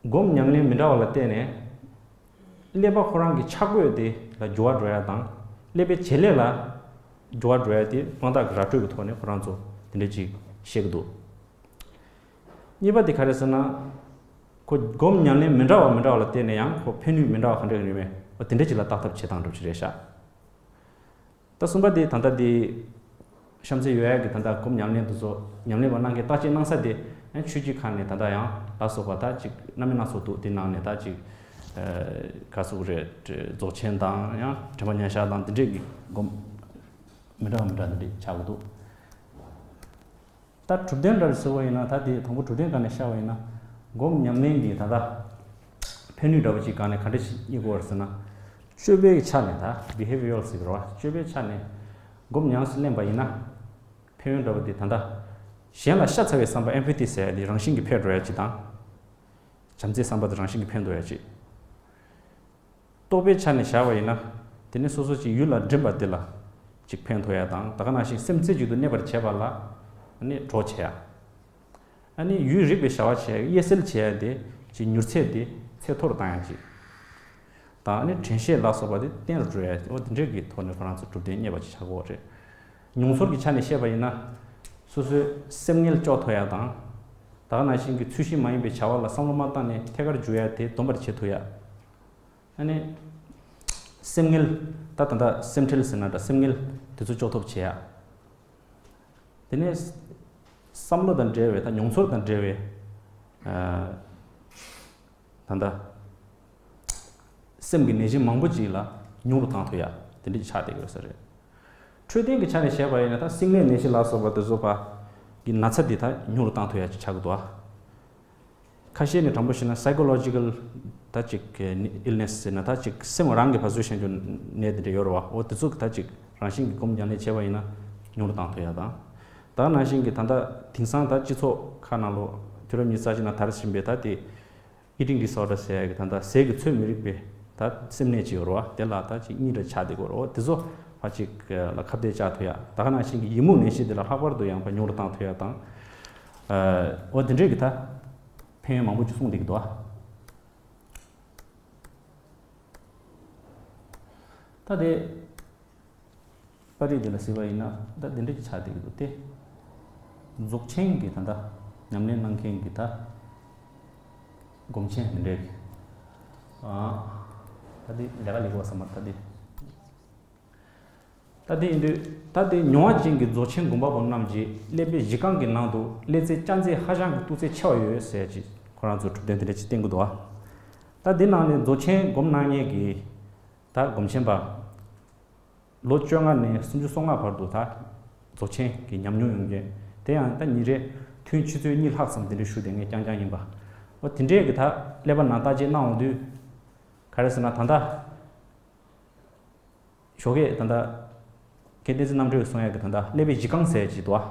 སྒོམ་ཉམས་ལེན་མི་འདྲ་བ་ལ་བརྟེན་ནས་ཀླད་པ་ཁོ་རང་གི་འཆར་འགོད་དེ་ལ་འགྱུར་བ་འགྲོ་ཡ་དང་ཀླད་པའི་བྱེད་ལས་ལ་འགྱུར་བ་འགྲོ་ཡ་དེ་དཔང་རྟགས་ཀྱི་ར་སྤྲོད་ཀྱི་ཐོག་ནས་ཁོ་རང་ཚོ་དེ་འདྲ་ཅིག་བཤད་ཀྱི་འདུག་གཉིས་པ་དེ་ག་རེ་ཟེར་ན། ཁོ་སྒོམ་ཉམས་ལེན་མི་འདྲ་བ་མི་འདྲ་བ་ལ་བརྟེན་ནས་ཡང་ཁོ་ཕན་ནུས་མི་འདྲ་བ་ག་འདྲ་ཡོད་མེད་འོ་དེ་འདྲ་ཅིག་ལ་བརྟག་ཐབས་བྱེད་སྟངས་འདྲ་པོ་ཅིག་རེད་ཤག་ད་གསུམ་པ་དེ་ད་ལྟ་དེ་གཤམ་གསལ་ཡོད་ཡ་གི་ད་ལྟ་སྒོམ་ཉམས་ལེན་དུ་སོགས་ཉམས་ལེན་པ་གནང་མཁན་བརྟག་དཔྱད་གནང་ས་དེ་ཡང་ཆོས་བརྒྱུད་ཁག་ནས་ད་ལྟ་ཡང་ལ་སོགས་པ་ད་ཅིག་སྣ་མིན་སྣ་ཚོགས་འདུག་དེ་ནང་ནས་ད་ཅིག་ག་ཟེར་དགོས་རེད། རྫོགས་ཆེན་དང་ཡང་དྲན་པ་མཉམ་བཞག་དང་དེ་འདྲས་ཀྱི་སྒོམ་མི་འདྲ་བ་མི་འདྲ་དེ་འདྲས་ཆགས་ཀྱི་འདུག་ད་གྲུབ་དོན་འདྲ་ཟེར་བ་ཡིན་ན་ད་དེ་དང་པོ་གྲུབ་དོན་སྒང་ནས་བཤད་པ་ཡིན་ན་སྒོམ་ཉམས་ལེན་གྱི་ད་ལྟ་ཕན་ནུས་འདྲ་པོ་ཅིག་སྒང་ནས་ག་འདྲ་ཞིག་རྙེད་དགོས་པ་རེད་ཟེར་ན། སྤྱོད་པའི་ཆ་ནས་ད་behavioral་ཟེར་གི་རེད་བ། སྤྱོད་པའི་ཆ་ནས་སྒོམ་ཉམས་སུ་ལེན་པ་ཡིན་ན་ཕན་ཡོན་འདྲ་པོ་དེ་ད་ལྟ་གཞན་ལ་ཤ་ཚ་བའི་བསམ་པ་empathy་ཟེར་ཡ་དེ་རང་བཞིན་གྱིས་འཕེལ་འགྲོ་ཡ་ཅིག་དང་། བྱམས་བརྩེའི་བསམ་པ་དེ་རང་བཞིན་གྱིས་འཕེལ་འགྲོ་ཡ་ཅིག་རྟོག་པའི་ཆ་ནས་བཞག་པ་ཡིན་ན། དེ་ནི་སོ་སོ་ཅིག་ཡུལ་ལ་འདྲེན་པ་དེ་ལ་ཅིག་ཕན་ཐོགས་ཡ་དང་ད་ག་ནང་བཞིན་སེམས་རྩེ་གཅིག་ཏུ་གནས་པར་བྱེད་པ་ལ་ནི་གྲོགས་བྱེད་ཡ། ཨ་ནི་ཡུལ་རིག་པའི་བྱ་བ་བྱེད་ཡ་དབྱེ་གསལ་བྱེད་ཡ་དེ་ཅིག་མྱུར་ཚད་དེ་ཚད་མཐོ་རུ་བཏང་ཡ་ཅིག་དང་ཨ་ནི་དྲན་ཤེས་ལ་སོགས་པ་དེ་བརྟན་རུ་འགྲོ་ཡ་འོ་དེ་འདྲས་ཀྱི་ཐོག་ནས་ཁོ་རང་ཚོ་གྲུབ་དོན་རྙེད་པ་ཅིག་ཆགས་ཀྱི་ཡོད་རེད། མྱོང་ཚོར་གྱི་ཆ་ནས་བཤད་པ་ཡིན་ན། སོ་སོའི་སེམས་ངལ་གཅོག་ཐུབ་ཡ་དང་། ད་ག་ནང་བཞིན་གྱི་ཚུལ་བཞིན་མ་ཡིན་པའི་བྱ་བ་ལ་བསམ་བློ་མ་བཏང་ནས་ཐད་ཀར་འཇུག་ཡ་དེ་འདོམས་པར་བྱེད་ཐུབ་ཡ། ཨ་ནི། སེམས་ངལ། ད་ད་ལྟ་སེམས་ཁྲལ་ཟེར་ན་འདྲ་སེམས་ངལ་དེ་ཚོ་གཅོག་ཐབས་བྱེད་ཡ། དེ་ནས། བསམ་བློ་དང་འབྲེལ་བའི་ད་མྱོང་ཚོར་དང་འབྲེལ་བའི། ཨ། ད་ལྟ། སེམས་ཀྱི་ནད་གཞི་མང་པོ་ཅིག་ལ་ཉུང་རུ་བཏང་ཐུབ་ཡ་དེ་འདྲ་ཅིག་ཆགས་བསྡད་ཀྱི་ཡོད་ས་རེད། འཕྲོད་བསྟེན་གྱི་ཆ་ནས་བཤད་པ་ཡིན་ན་ད་སྲིང་ནད་ནད་གཞི་ལ་སོགས་པ་དེ་ཚོ་པ་གི་ན་ཚ་དེ་ད་ཉུང་རུ་བཏང་ཐུབ་ཡ་ཅིག་ཆགས་ཀྱི་འདུག་ཨ། ཁ་ཤས་ནི་དྲང་པོ་བཤད་ན་psychological་ད་ཅིག་illness་ཟེར་ན་ད་ཅིག་སེམས་རང་གི་ཕར་ཚུར་བཤད་རྒྱུ་ནད་དེ་འདྲ་ཡོད་རེད་བ། འོ་དེ་ཚོ་གི་ད་ཅིག་རང་བཞིན་གྱི་སྒོམ་ཉམས་ལེན་བྱས་པ་ཡིན་ན་ཉུང་རུ་བཏང་ཐུབ་ཡ་དང་། ད་ནང་བཞིན་གྱི་ད་ལྟ་དེང་སང་ད་སྤྱི་ཚོགས་ཁག་ནང་ལོ་དུས་རབས་ཉི་ཤུ་རྩ་གཅིག་ནང་དར་བཞིན་པའི་ད་དེ་eating disorder་ཟེར་ཡ་གི་ད་ལྟ་ཟས་ཀྱི་ཚོད་མི་རིགས་པའི་ད་སེམས་ནད་ཅིག་ཡོད་རེད་བ། དེ་ལ་ད་ཅིག་གཉིས་རེ་ཆགས་བསྡད་ཀྱི་ཡོད་རེད་བ། དེ་ཚོ་ཕར་ཅིག་ལ་ཁ་གཏད་བཅག་ཐུབ་ཡ། ད་ག་ནང་བཞིན་གྱི་ཡི་མུག་ནད་གཞི་དེ་ལ་ལྷག་པར་དུ་ཡང་ཕར་ཉུང་རུ་བཏང་ཐུབ་ཡ་དང་། འོ་དེ་འདྲས་ཀྱི་ད་ཕན་ཡོན་མང་པོ་ཅིག་གསུངས་བསྡད་ཀྱི་འདུག་བ། ད་དེ། པར་རིས་འདི་ལ་གཟིགས་པ་ཡིན་ན་ད་འདི་འདྲ་ཅིག་ཆགས་བསྡད་ཀྱི་འདུག་སྟེ། རྫོགས་ཆེན་གྱི་ད་ལྟ་ཉམས་ལེན་གནང་མཁན་གྱི་ད་སྒོམ་ཆེན་འདི་འདྲའི་གི། ཨ། ད་འདི་ལས་ཀ་ལས་དགོས་བསམ་པ་ད་འདི། ད་འདི་ཡིན་དུས་ད་འདི་མྱོང་བ་ཅན་གྱི་རྫོགས་ཆེན་སྒོམ་པ་པོ་རྣམས་ཀྱིས་ཀླད་པའི་གཞི་རྐང་གི་ནང་དུ་ཀླད་རྩའི་སྐྱ་རྫས་ཧ་ཅང་གི་གཏུག་ཚད་ཆེ་བ་ཡོད་ཟེར་ཅིག་ཁོ་རང་ཚོས་གྲུབ་དོན་འདི་འདྲ་ཅིག་བསྟན་གྱི་འདུག་ཨ། ད་འདི་ནང་ནས་རྫོགས་ཆེན་སྒོམ་གནང་མཁན་གྱི་ད་སྒོམ་ཆེན་པ། ལོ་བཅོ་ལྔ་ནས་སུམ་ཅུ་སོ་ལྔ་བར་དུ་ད་རྫོགས་ཆེན་གྱི་ཉམས་མྱོང་ཡོད་མཁན། དེ་ཡང་ད་ཉིན་རེ་ཐུན་ཆུ་ཚོད་གཉིས་ལྷག་ཙམ་དེ་འདྲ་བཞུགས་བསྡད་མཁན་རྐྱང་རྐྱང་ཡིན་པ། འོ་དེ་འདྲས་ཀྱི་ད་ཀླད་པ་ནང་བརྟག་དཔྱད་གནང་འོང་དུས། ག་རེ་ཟེར་ན་ད་ལྟ། ཞོགས་ཀས་ད་ལྟ། མཁན་བསྟན་འཛིན་རྣམ་གྲོལ་གསུང་ཡག་གི་ད་ལྟ་ཀླད་པའི་གཞི་རྐང་ཟེར་ཡག་ཅིག་འདུག་བ།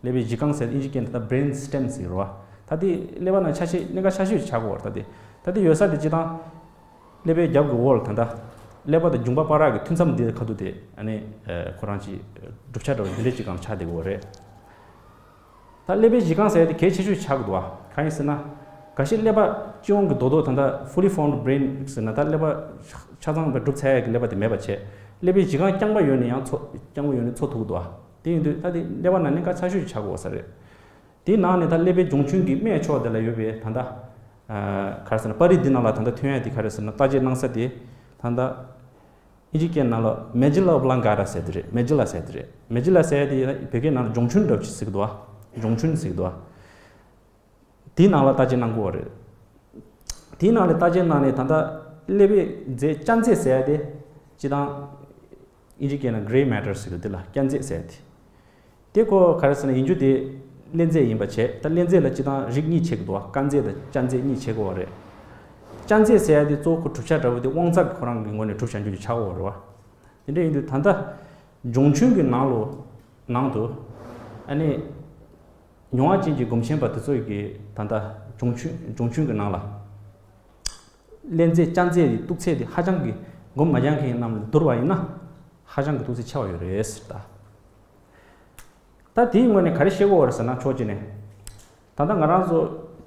ཀླད་པའི་གཞི་རྐང་ཟེར་ཨིན་ཇི་སྐད་ད་ལྟ་brain stem་ཟེར་གི་རེད་བ། ད་དེ་ཀླད་པ་ནང་ཆ་ཤས་གནད་འགག་ཆ་ཤས་ཆགས་ཀྱི་ཡོད་རེད། ད་དེ་ད་དེ་ཡོད་ས་དེ་སྤྱིར་བཏང་། ཀླད་པའི་རྒྱབ་ཀྱི་wall་ད་ལྟ། ཀླད་པ་དང་མཇུག་མ་བར་གྱི་ཐུན་མཚམས་འདི་ཁ་ཐུག་དེ་ཨ་ནི། ཁོ་རང་ཅིག་གྲུབ་ཆ་འདྲ་བ་འདི་འདྲས་ཅིག་སྒང་ཆགས་བསྡད་ཀྱི་ཡོད་རེད། ད་ཀླད་པའི་གཞི་རྐང་ཟེར་ཡག་དེ་གལ་ཆེ་ཤོས་ཆགས་ཀྱི་འདུག་བ། གང་ཡིན་ཟེར་ན། འགའ་ཤས་ཀླད་པ་སྤྱི་ཡོངས་ཀྱི་རྡོག་རྡོག་ད་ལྟ་fully formed brain་ཟེར་ན་ད་ཀླད་པ་ཆ་ཚང་བའི་གྲུབ་ཚར་ཡག་གི་ཀླད་པ་དེ་མེད་པ་བྱས། ཀླད་པའི་གཞི་རྐང་རྐྱང་པ་ཡོད་ནས་ཡང་འཚོ་རྐྱང་པ་ཡོད་ནས་འཚོ་ཐུབ་ཀྱི་འདུག་བ། དེ་ཡིན་དུས་ད་དེ་ཀླད་པ་ནང་གནད་འགག་ཆེ་ཤོས་ཆགས་ཀྱི་ཡོད་ས་རེད། དེའི་ནང་ནས་ད་ཀླད་པའི་གྱོང་ཆུང་གི་སྨད་ཕྱོགས་དེ་ལ་ཡོད་པའི་ད་ལྟ། ག་རེ་ཟེར་ན་པར་རིས་འདི་ནང་ལ་ད་ལྟ་ཐོན་ཡག་དེ་ག་རེ་ཟེར་ན་བརྟག་དཔྱད་གནང་ས་དེ་ད་ལྟ། ཨིན་ཇི་སྐད་ནང་ལ་medulla oblongata་ཟེར་དེ་རེད། medulla་ཟེར་དེ་རེད། medulla་ཟེར་དེ་བོད་སྐད་ནང་ལ་གྱོང་ཆུང་འདྲ་པོ་ཅིག་ཟེར་གི་འདུག་བ། གྱོང་ཆུང་ཟེར་གི་འདུག་བ། དེའི་ནང་ལ་བརྟག་དཔྱད་གནང་གི་ཡོད་རེད། དེའི་ནང་ལ་བརྟག་དཔྱད་གནང་ནས་ད་ལྟ་ཀླད་པའི་རྫས་སྐྱ་རྫས་ཟེར་དེ་སྤྱིར་བཏང་ཨིན་ཇི་སྐད་ནང་grey matter་ཟེར་གི་འདུག་དེ་ལ་སྐྱ་རྫས་ཟེར་དེ། དེ་ཁོ་ག་རེ་ཟེར་ན་ཡིན་རྒྱུ་དེ་ཀླད་རྫས་ཡིན་པ་བྱས། ད་ཀླད་རྫས་ལ་སྤྱིར་བཏང་རིགས་གཉིས་ཕྱེ་གི་འདུག་བ། དཀར་རྫས་དང་སྐྱ་རྫས་གཉིས་ཕྱེ་གི་ཡོད་རེད། སྐྱ་རྫས་ཟེར་ཡ་དེ་གཙོ་བོ་ཁོ་གྲུབ་ཆ་འདྲ་བོ་དེ་དབང་རྩ་གི་ཁོ་རང་གི་ངོས་ནས་གྲུབ་བཞག་རྒྱུ་ཅིག་ཆགས་ཀྱི་ཡོད་རེད་བ། དེ་འདྲ་ཡིན་དུས་ད་ལྟ་གྱོང་ཆུང་གི་ནང་ལོ་ནང་དུ་ཨ་ནི་མྱོང་བ་ཅན་གྱི་སྒོམ་ཆེན་པ་དེ་ཚོ་གི་ད་ལྟ་གྱོང་ཆུང་གྱོང་ཆུང་གི་ནང་ལ། ཀླད་རྫས་སྐྱ་རྫས་དེ་གཏུག་ཚད་དེ་ཧ་ཅང་གི་སྒོམ་མ་རྒྱག་མཁན་རྣམས་ལ་བསྡུར་བ་ཡིན་ན་ཧ་ཅང་གི་གཏུག་ཚད་ཆེ་བ་ཡོད་རེད་ཟེར་ད། ད་དེའི་ངོས་ནས་ག་རེ་བཤད་ཀྱི་ཡོད་རེད་ཟེར་ན་ཕྱོགས་གཅིག་ནས། ད་ལྟ་ང་རང་ཚོ་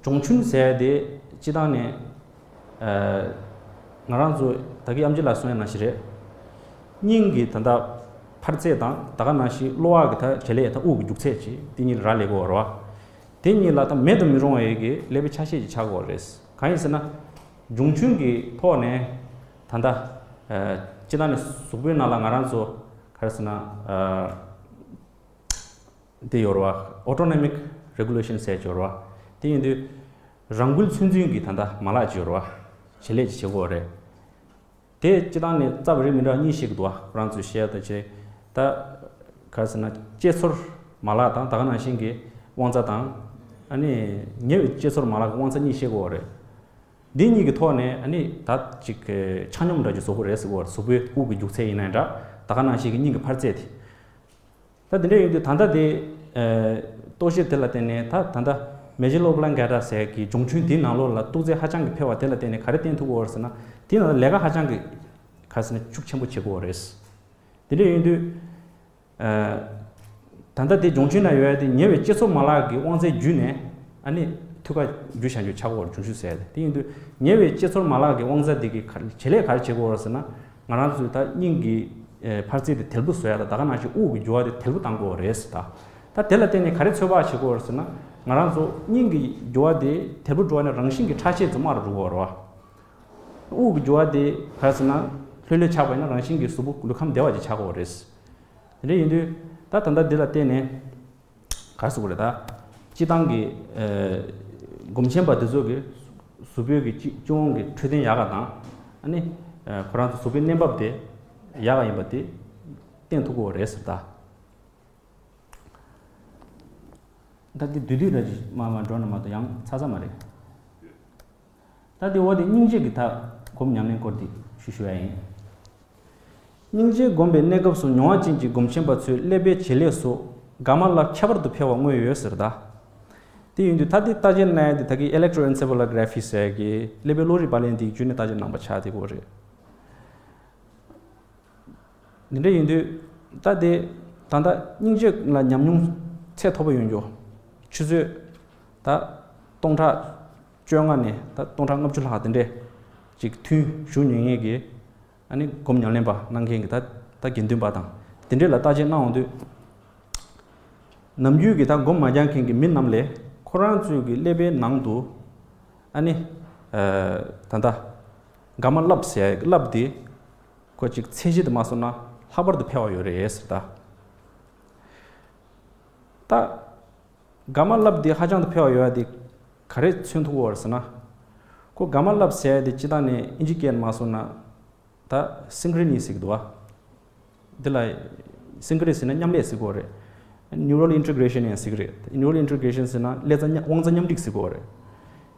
གྱོང་ཆུང་ཟེར་ཡ་དེ་སྤྱིར་བཏང་ནས། ང་རང་ཚོ་ད་གིན་ཨེམ་ཆི་ལགས་གསུང་ཡ་ནང་བཞིན་རེད། སྙིང་གི་ད་ལྟ་འཕར་ཚད་དང་ད་ག་ནང་བཞིན་གློ་བ་གི་ད་བྱེད་ལས་ད་དབུགས་ཀྱི་རྒྱུག་ཚད་ཅིག་དེ་གཉིས་ལ་རག་ལས་ཀྱི་ཡོད་རེད་བ། དེ་གཉིས་ལ་ད་མེད་དུ་མི་རུང་བའི་གི་ཀླད་པའི་ཆ་ཤས་ཅིག་ཆགས་ཀྱི་ཡོད་རེད། གང་ཡིན་ཟེར་ན། འབྱུང་ཆུན་གྱི་ཐོག་ནས་ད་ལྟ་ཨ་སྤྱིར་བཏང་ནས་གཟུགས་པོའི་ནང་ལ་ང་རང་ཚོ་ག་རེ་ཟེར་ན་ཨ་དེ་ཡོད་རེད་བ། Autonomic Regulation ཟེར་ཡོད་རེད་བ། དེ་ཡིན་དུས་རང་འགུལ་ཚོད་འཛིན་གྱི་ད་ལྟ་མ་ལག་ཅིག་ཡོད་རེད་བ། བྱེད་ལས་ཅིག་བྱེད་ཀྱི་ཡོད་རེད། དེ་སྤྱིར་བཏང་ནས་རྩ་བ་རིགས་མི་འདྲ་བ་གཉིས་བཤད་ཀྱི་འདུག་བ། ཁོ་རང་ཚོས་བཤད་ཡ་ད་ཅེ། ད་ག་རེ་ཟེར་ན་དཔྱད་ཚོར་མ་ལག་དང་ད་ག་ནང་བཞིན་གྱི་དབང་རྩ་དང་། ཨ་ནི་ཉེ་བའི་དཔྱད་ཚོར་མ་ལག་གི་དབང་རྩ་གཉིས་བཤད་ཀྱི་ཡོད་རེད། འདི་གཉིས་ཀྱི་ཐོག་ནས་ཨ་ནི་ད་ཅིག་ཆ་སྙོམས་འདྲ་ཅིག་བཟོ་དགོས་རེད་ཟེར་གྱི་ཡོད་རེད། གཟུགས་པོའི་དབུགས་ཀྱི་རྒྱུག་ཚད་ཡིན་ན་འདྲ། ད་ག་ནང་བཞིན་གྱི་སྙིང་གི་འཕར་ཚད་དེ། ད་དེ་འདྲ་ཡིན་དུས་ད་ལྟ་དེ་ཨ་རྟོག་ཞིབ་དེ་ལ་བརྟེན་ནས་ད་ད་ལྟ་Magellan Planet ཟེར་གྱི་འབྱུང་ཆུན་དེའི་ནང་ལོགས་ལ་གཏུག་ཚད་ཧ་ཅང་གི་འཕེལ་བ་དེ་ལ་བརྟེན་ནས་ག་རེ་བསྟན་ཐུབ་ཀྱི་ཡོད་རེད་ཟེར་ན། དེའི་ནང་ལ་ལས་ཀ་ཧ་ཅང་གི་ག་རེ་ཟེར་ན་ཤུགས་ཆེན་པོ་བྱེད་ཀྱི་ཡོད་རེད། དེ་འདྲ་ཡིན་དུས་ཨ་ད་ལྟ་དེ་འབྱུང་ཆུན་ནང་ཡོད་ཡ་དེ་ཉེ་བའི་དཔྱད་ཚོར་མ་ལག་གི་དབང་རྩའི་བརྒྱུད་ནས་ཨ་ནི་མཐུད་ཁ་བརྒྱུད་བཞག་རྒྱུ་ཆགས་ཀྱི་ཡོད་རེད། འབྱུང་ཆུན་ཟེར་ཡ་དེ། དེ་ཡིན་དུས་ཉེ་བའི་དཔྱད་ཚོར་མ་ལག་གི་དབང་རྩ་དེ་གི་ག་བྱེད་ལས་ག་རེ་བྱེད་ཀྱི་ཡོད་རེད་ཟེར་ན། ང་རང་ཚོས་ད་སྙིང་གི་ཨེ་འཕར་ཚད་དེ་དལ་པོ་བཟོ་ཡ་དང་ད་ག་ནང་བཞིན་དབུགས་ཀྱི་རྒྱུ་བ་དེ་དལ་པོ་བཏང་དགོས་རེད་ཟེར། ད་ད་དེ་ལ་བརྟེན་ནས་ག་རེ་ཚོད་དཔག་བྱེད་དགོས་རེད་ཟེར་ན། ང་རང་ཚོ་སྙིང་གི་རྒྱུ་བ་དེ་དལ་པོ་འགྲོ་བ་ནས་རང་བཞིན་གྱི་ཁྲག་ཤེད་ཚོ་དམའ་རུ་འགྲོ་གི་ཡོད་རེད་བ། དབུགས་ཀྱི་རྒྱུ་བ་དེ་ག་རེ་ཟེར་ན་ལྷོད་ལྷོད་ཆགས་པ་ཡིན་ན་རང་བཞིན་གྱིས་གཟུགས་པོ་ལུས་ཁམས་བདེ་བ་ཅིག་ཆགས་ཀྱི་ཡོད་རེད། དེ་འདྲ་ཡིན་དུས་ད་ད་ལྟ་འདི་ལ་བརྟེན་ནས། ག་རེ་ཟེར་དགོས་རེད་ད། སྤྱིར་བཏང་གི་ཨ་སྒོམ་ཆེན་པ་འདི་ཚོ་གི་གཟུགས་པོའི་གི་སྤྱི་སྤྱི་དབང་གི་འཕྲོད་བསྟེན་ཡག་ག་དང་། ཨ་ནི་ཨ་ཁོ་རང་ཚོ་གཟུགས་པོའི་གནས་བབ་དེ་ཡག་ག་ཡིན་པ་དེ་བསྟན་ཐུབ་ཀྱི་ཡོད་རེད་ཟེར་ད། ད་འདི་བསྡུས་བསྡུས་འདྲ་ཅིག་མ་མ་འགྲོ་ན་མ་གཏོགས་ཡང་ཚར་ས་མ་རེད། ད་དེ་འོ་དེ་སྙིང་རྗེ་གི་ད་སྒོམ་ཉམས་ལེན་སྐོར་དེ་ཞུ་ཞུ་ཡ་ཡིན། སྙིང་རྗེ་སྒོམ་པའི་གནས་སྐབས་སུ་མྱོང་བ་ཅན་གྱི་སྒོམ་ཆེན་པ་ཚོའི་ཀླད་པའི་བྱེད་ལས་སུ་གྷ་མ་ལབ་ཁྱད་པར་དུ་འཕེལ་བ་མངོན་ཡོད་ཟེར་ད། དེ་ཡིན་དུས་ད་དེ་བརྟག་དཔྱད་གནང་ཡ་དེ་ད་གི་Electroencephalography ཟེར་གི་ཀླད་པའི་གློག་རིག་པར་ལེན་དེའི་བརྒྱུད་ནས་བརྟག་དཔྱད་གནང་པ་ཆགས་བསྡད་ཀྱི་ཡོད་རེད། འདི་འདྲ་ཡིན་དུས་ད་དེ་ད་ལྟ་སྙིང་རྗེ་ལ་ཉམས་མྱོང་ཚད་མཐོ་པོ་ཡོད་རྒྱུ། ཆུ་ཚོད་ད་སྟོང་ཕྲག་བཅོ་ལྔ་ནས་ད་སྟོང་ཕྲག་ལྔ་བཅུ་ལྷག་དེ་འདྲས་ཅིག་ཐུན་ཞུགས་མྱོང་མཁན་གྱི་ཨ་ནི་སྒོམ་ཉམས་ལེན་པ་གནང་མཁན་གྱི་ད་ད་དགེ་འདུན་པ་དང་དེ་འདྲས་ལ་བརྟག་དཔྱད་གནང་འོང་དུས། ནམ་རྒྱུན་གྱི་ད་སྒོམ་མ་རྒྱག་མཁན་གྱི་མི་རྣམས་ལས་ཁོ་རང་ཚོའི་གི་ཀླད་པའི་ནང་དུ་ཨ་ནི་ཨ་ད་ལྟ་གྷ་མ་ལབ་ཟེར་ཡ་ལབ་དེ་ཁོ་ཅིག་ཚད་གཞི་དེ་མ་སོང་ན་ལྷག་པར་དུ་འཕེལ་བ་ཡོད་རེད་ཟེར་ད། ད་གྷ་མ་ལབ་དེ་ཧ་ཅང་དུ་འཕེལ་བ་ཡོད་ཡ་དེ་ག་རེ་མཚོན་ཐུབ་ཀྱི་ཡོད་རེད་ཟེར་ན། ཁོ་གྷ་མ་ལབ་ཟེར་ཡ་དེ་སྤྱིར་བཏང་ནས་ཨིན་ཇི་སྐད་ནས་མ་སོང་ན། ད་སིང་ཀྲོ་ནི་ཟེར་གྱི་འདུག་བ། འདི་ལ་སིང་ཀྲོ་ནི་ཟེར་ན་མཉམ་ལས་ཟེར་གྱི་ཡོད་རེད། Neural integration ཡང་ཟེར་གྱི་རེད། Neural integration ཟེར་ན་ཀླད་རྩ་མཉམ་དབང་རྩ་མཉམ་འགྲིག་ཟེར་གྱི་ཡོད་རེད།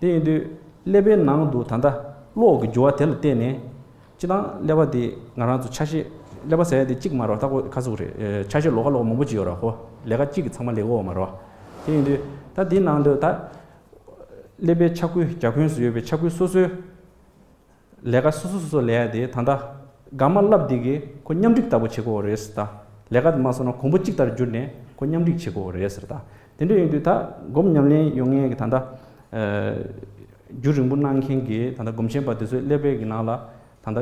དེ་ཡིན་དུས་ཀླད་པའི་ནང་དུ་ད་ལྟ་གློག་གི་རྒྱུ་བ་དེ་ལ་བརྟེན་ནས་སྤྱིར་བཏང་ཀླད་པ་དེ་ང་རང་ཚོ་ཆ་ཤས་ཀླད་པ་ཟེར་ཡ་དེ་གཅིག་མ་རེད་བ། ད་ཁོ་ག་ཟེར་དགོས་རེད། ཆ་ཤས་ལོགས་ཀ་ལོགས་ཀ་མང་པོ་ཅིག་ཡོད་རེད། ཁོ་ལས་ཀ་གཅིག་གིས་ཚང་མ་ལས་ཀ་འོག་མ་རེད་བ། དེ་ཡིན་དུས་ད་དེའི་ནང་དུ་ད་ཀླད་པའི་ཆ་ཁུལ་རྒྱ་ཁོངས་སུ་ཡོད་པའི་ཆ་ཁུལ་སོ་སོའི་ལས་ཀ་སོ་སོ་སོ་སོ་ལས་ཡ་དེ་ད་ལྟ་གྷ་མ་ལབ་དེ་གིས་ཁོ་མཉམ་འགྲིག་ལྟ་བུ་བྱེད་ཀྱི་ཡོད་རེད་ཟེར་ད། ལས་ཀ་དེ་མ་སོང་ན་གོང་བུ་གཅིག་ལྟར་གྱུར་ནས་ཁོ་མཉམ་འགྲིག་བྱེད་ཀྱི་ཡོད་རེད་ཟེར་ད། དེ་འདྲ་ཡིན་དུས་ད་སྒོམ་ཉམས་ལེན་ཡོང་མཁན་གྱི་ད་ལྟ་ཨ་རྒྱུན་རིང་པོ་གནང་མཁན་གྱི་ད་ལྟ་སྒོམ་ཆེན་པ་དེ་ཚོའི་ཀླད་པའི་གི་ནང་ལ་ད་ལྟ་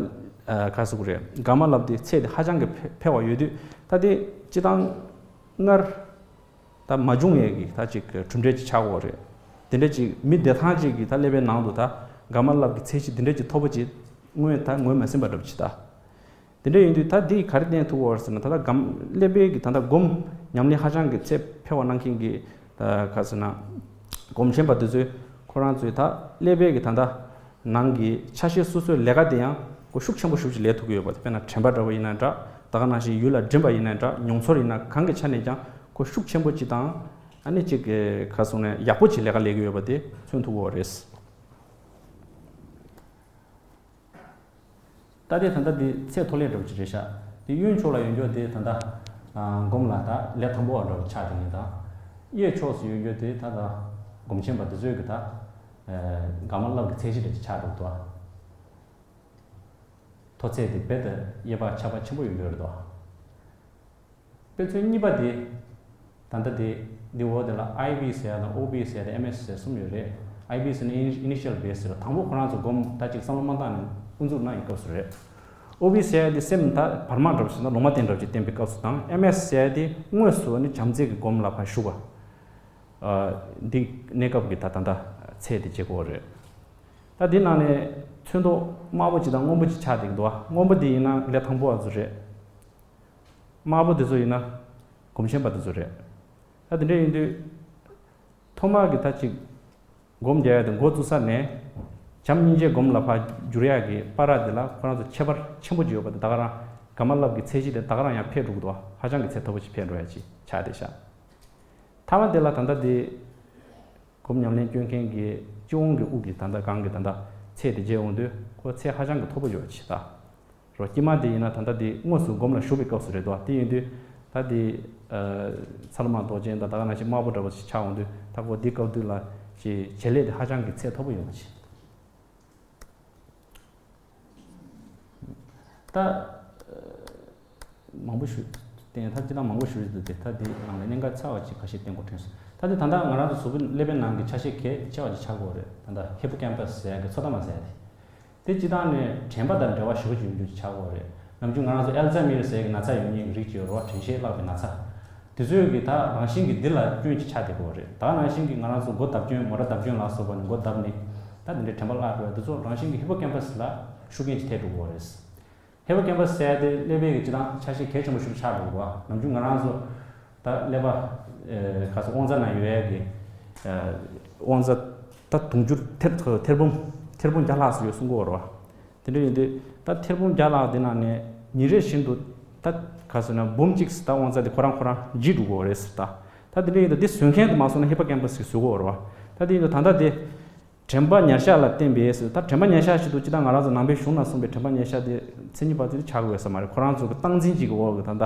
ཨ་ག་རེ་ཟེར་དགོས་རེད། གྷ་མ་ལབ་དེ་ཚད་དེ་ཧ་ཅང་གི་འཕེལ་འཕེལ་བ་ཡོད་དུས་ད་དེ་སྤྱིར་བཏང་སྔར་ད་མ་བྱུང་ཡས་ཀྱི་ད་ཅིག་གྲུབ་འབྲས་ཅིག་ཆགས་ཀྱི་ཡོད་རེད། དེ་འདྲ་ཅིག་མི་བདེ་ཐང་ཅིག་གི་ད་ཀླད་པའི་ནང་དུ་ད་གྷ་མ་ལབ་ཀྱི་ཚད་གཞི་དེ་འདྲ་ཅིག་མཐོ་པོ་ཅིག་སྔོན་ད་ངོས་མ་ཟིན་པ་འདྲ་པོ་ཅིག་ད། དེ་འདྲ་ཡིན་དུས་ད་འདིས་ག་རེ་བསྟན་ཐུབ་ཀྱི་ཡོད་རེད་ཟེར་ན། ད་ལྟ་གྷ་མ་ཀླད་པའི་གི་ད་ལྟ་སྒོམ་ཉམས་ལེན་ཧ་ཅང་གི་ཚད་འཕེལ་བ་གནང་མཁན་གྱི་ད་ག་ཟེར་ན་སྒོམ་ཆེན་པ་དེ་ཚོས་ཁོ་རང་ཚོའི་ད་ཀླད་པའི་གི་ད་ལྟ་ནང་གི་ཆ་ཤས་སོ་སོའི་ལས་ཀ་དེ་ཡང་ཁོ་ཤུགས་ཆེན་པོ་ཞེ་པོ་ཅིག་ལས་ཐུབ་ཀྱི་ཡོད་པ་དེ། དཔེར་ན་དྲན་པ་འདྲ་པོ་ཡིན་ན་འདྲ། ད་ག་ནང་བཞིན་ཡུལ་ལ་འདྲིས་པ་ཡིན་ན་འདྲ། མྱོང་ཚོར་ཡིན་ན་གང་གི་ཆ་ནས་ཀྱང་ཁོ་ཤུགས་ཆེན་པོ་ཅིག་དང་ཨ་ནི་ཅིག་ག་རེ་ཟེར་ན་ཡག་པོ་ཅིག་ལས་ཀ་ལས་ཀྱི་ཡོད་པ་དེ་མཚོན་ཐུབ་ཀྱི་ཡོད་རེད། ད་དེ་ད་ལྟ་འདི་ཚད་མཐོ་ལེ་འདྲ་པོ་ཅིག་རེད་ཤག་དེ་གཡོན་ཕྱོགས་ལ་ཡོད་རྒྱུ་དེ་ད་ལྟ་ཨ་སྒོམ་ལ་ད་ལས་དང་པོ་བ་འདྲ་པོ་ཆགས་བསྡད་མཁན་དང་། གཡས་ཕྱོགས་སུ་ཡོད་རྒྱུ་དེ་ད་ལྟ་སྒོམ་ཆེན་པ་དེ་ཚོའི་གི་ད་ཨ་གྷ་མ་ལབ་ཀྱི་ཚད་གཞི་འདྲ་ཅིག་ཆགས་འགྲོ་འདུག་མཐོ་ཚད་དེ་རྦད་དེ་གཡས་པ་ཆགས་པ་ཆེན་པོ་ཡོད་འདུག་རེད་དོ། དཔེ་མཚོན་གཉིས་པ་དེ། ད་ལྟ་དེ། འདི་འོག་དེ་ལ་ཨའི་བི་ཟེར་ཡ་དང་ཨོ་བི་ཟེར་ཡ་དང་ཨེམ་ཨེས་ཟེར་གསུམ་ཡོད་རེད། ཨའི་བི་ཟེར་ན་ཨི་ནི་ཤལ་བེ་སི་ཟེར། དང་པོ་ཁོ་རང་ཚོ་སྒོམ་ད་ཅིག་བསམ་བློ་མ་བཏང་ནས་དབུ་འཛུགས་གནང་ཡི་སྐབས་སུ་རེད། ཨོ་བི་ཟེར་ཡ་དེ་སེམས་ད་བར་མ་འདྲ་པོ་ཞིག་ན་ལོ་མ་བསྟན་འདྲ་པོ་ཅིག་བསྟན་པའི་སྐབས་སུ་དང་། ཨེམ་ཨེས་ཟེར་ཡ་དེ་དངོས་སུ་ནི་བྱམས་བརྩེ་གི་སྒོམ་ལ་ཕར་ཞུགས་པ། འདི་གནས་སྐབས་ཀྱི་ད་ད་ལྟ་ཚད་དེ་བྱེད་དགོས་རེད། ད་འདི་ནང་ནས་ཚོན་མདོག་དམར་པོ་ཅིག་དང་སྔོན་པོ་ཅིག་ཆགས་བསྡད་ཀྱི་འདུག་བ། སྔོན་པོ་འདི་ཡིན་ན་ཀླད་ཐང་པོ་བ་ཚོ་རེད། དམར་པོ་དེ་ཚོ་ཡིན་ན་སྒོམ་ཆེན་པ་དེ་ཚོ་རེད། ད་དེ་འདྲ་ཡིན་དུས་ཐོག་མར་གྱི་ད་ཅིག་སྒོམ་རྒྱག་ཡ་དེ་འགོ་བཙུགས་ས་ནས་བྱམས་སྙིང་རྗེའི་སྒོམ་ལ་ཕར་བསྒྱུར་ཡ་གི་བར་དེ་ལ་ཁོ་རང་ཚོ་ཁྱད་པར་ཆེན་པོ་ཅིག་ཡོད་པ་དེ་ད་ག་རང་ག་མ་ལབ་ཀྱི་ཚད་གཞི་དེ་ད་ག་རང་ཡང་འཕེལ་འགྲོ་གི་འདུག་བ། ཧ་ཅང་གི་ཚད་མཐོ་པོ་ཅིག་འཕེལ་འགྲོ་ཡ་ཅིག་ཆགས་བསྡད་ཤག་མཐའ་མ་དེ་ལ་ད་ལྟ་དེ་སྒོམ་ཉམས་ལེན་སྐྱོན་མཁན་གྱི་སྤྱི་དབང་གི་དབུ་གི་ད་ལྟ་གང་གི་ད་ལྟ་ཚད་དེ་མཇལ་འོང་དུས་ཁོ་ཚད་ཧ་ཅང་གི་མཐོ་པོ་ཡོད་ཅིག་ད། རོ། དཀྱིལ་མ་དེ་ཡིན་ན་ད་ལྟ་དེ་དངོས་སུ་སྒོམ་ལ་ཞུགས་པའི་སྐབས་སུ་རེད་དོ། དེ་ཡིན་དུས་ད་དེ་ཚ་ལུ་མ་རྡོ་རྗེ་དང་ད་ག་ནང་བཞིན་དམར་པོ་འདྲ་པོ་ཞིག་ཆགས་འོང་དུས་ད་ཁོ་འདི་སྐབས་དུས་ལ་ཅིག་བྱེད་ལས་དེ་ཧ་ཅང་གི་ཚད་མཐོ་པོ་ཡོད་པ་ཅིག་ད་མང་པོ་ཞུ། བསྟན་ད་ཅི་དང་མང་པོ་ཞུ་རེད་འདུག་སྟེ། ད་འདི་ནང་ལ་གནད་འགག་ཚ་བ་ཅིག་ཁ་ཤས་བསྟན་དགོས་དྲན་སོང་། ད་འདི་ད་ལྟ་ང་རང་ཚོ་གཟུགས་པོའི་ཀླད་པའི་ནང་གི་ཆ་ཤས་གལ་ཆེ་བ་ཅིག་ཆགས་ཀྱི་ཡོད་རེད། ད་ལྟ་ཧི་པོ་ཀེམ་པ་སི་ཟེར་ཡ་གི་མཚོ་ཐ་མ་ཟེར་ཡ་དེ། དེ་སྤྱི་བཏང་ནས་དྲན་པ་དང་འབྲེལ་བ་ཞེ་པོ་ཅིག་ཡོད་རྒྱུ་ཅིག་ཆགས་ཀྱི་ཡོད་རེད། ནམ་རྒྱུན་ང་རང་ཚོ་ཨལ་ཛའི་མེར་ཟེར་ཡ་གི་ན་ཚ་ཡོད་མཁན་གྱི་རིགས་ཅིག་ཡོད་རེད་བ། དྲན་ཤེས་བརླག་པའི་ན་ཚ། དེ་ཚོའི་གི་ད་རང་བཞིན་གྱི་འདི་ལ་སྐྱོན་ཅིག་ཆགས་བསྡད་ཀྱི་ཡོད་རེད། ད་ག་ནང་བཞིན་གྱི་ང་རང་ཚོ་སྒོ་བརྡབ་སྐྱོན། མོ་ཊ་བརྡབ་སྐྱོན་ལ་སོགས་པ་ནས་སྒོ་བརྡབ་ནས་ད་དེ་འདྲའི་དྲན་པ་བརླག་འགྲོ་ཡ་དེ་ཚོ་རང་བཞིན་གྱི་ཧི་པོ་ཀེམ་པ་སི་ལ་ཤུགས་རྐྱེན་ཅིག་ཐེབས་འགྲོ་གི་ཡོད་རེད། ཧི་པོ་ཀེམ་པ་སི་ཟེར་ཡ་དེ་ཀླད་པའི་གི་སྤྱི་བཏང་ཆ་ཤས་གལ་ཆེན་པོ་ཞིག་ཆགས་འགྲོ་གི་འདུག་བ། ནམ་རྒྱུན་ང་རང་ཚོ་ད་ཀླད་པ་ཨེ་ག་ཚོད་དབང་རྩ་ནང་ཡོད་ཡ་གི་ཨེ་དབང་རྩ་ད་དུང་ཕྱུར་ཐེར་ཐེར་འབུམ་ཐེར་འབུམ་བརྒྱ་ལྷག་ཙམ་ཡོད་གསུང་གི་ཡོད་རེད་བ། དེ་འདྲ་ཡིན་དུས་ད་ཐེར་འབུམ་བརྒྱ་ལྷག་དེ་ནང་ནས་ཉིན་རེ་བཞིན་དུ་ད་ག་ཟེར་ན་འབུམ་གཅིག་ཙམ་ད་དབང་རྩ་དེ་ཁོ་རང་ཁོ་རང་འཇིག་འགྲོ་གི་ཡོད་རེད་ཟེར། ད་ད་དེ་འདྲ་ཡིན་དུས་དེ་བཟོ་མཁན་དེ་མ་སོང་ན་ཧི་པོ་ཀེམ་པ་སི་གིས་བཟོ་གི་ཡོད་རེད་བ། ད་དེ་ཡིན་དུས་ད་ལྟ་དེ་དྲན་པ་ཉར་ཤག་ལ་བརྟེན་པའི་ཟེར། ད་དྲན་པ་ཉར་ཤག་ཆེད་དུ་སྤྱི་བཏང་ང་རང་ཚོ་ནང་པའི་གཞུང་ནང་གསུངས་པའི་དྲན་པ་ཉར་ཤག་དེ་མཚན་ཉིད་པ་དེ་ཆགས་དགོས་ས་མ་རེད། ཁོ་རང་ཚོ་གི་སྟངས་འཛིན་གཅིག་གི་འོག་གི་ད་ལྟ་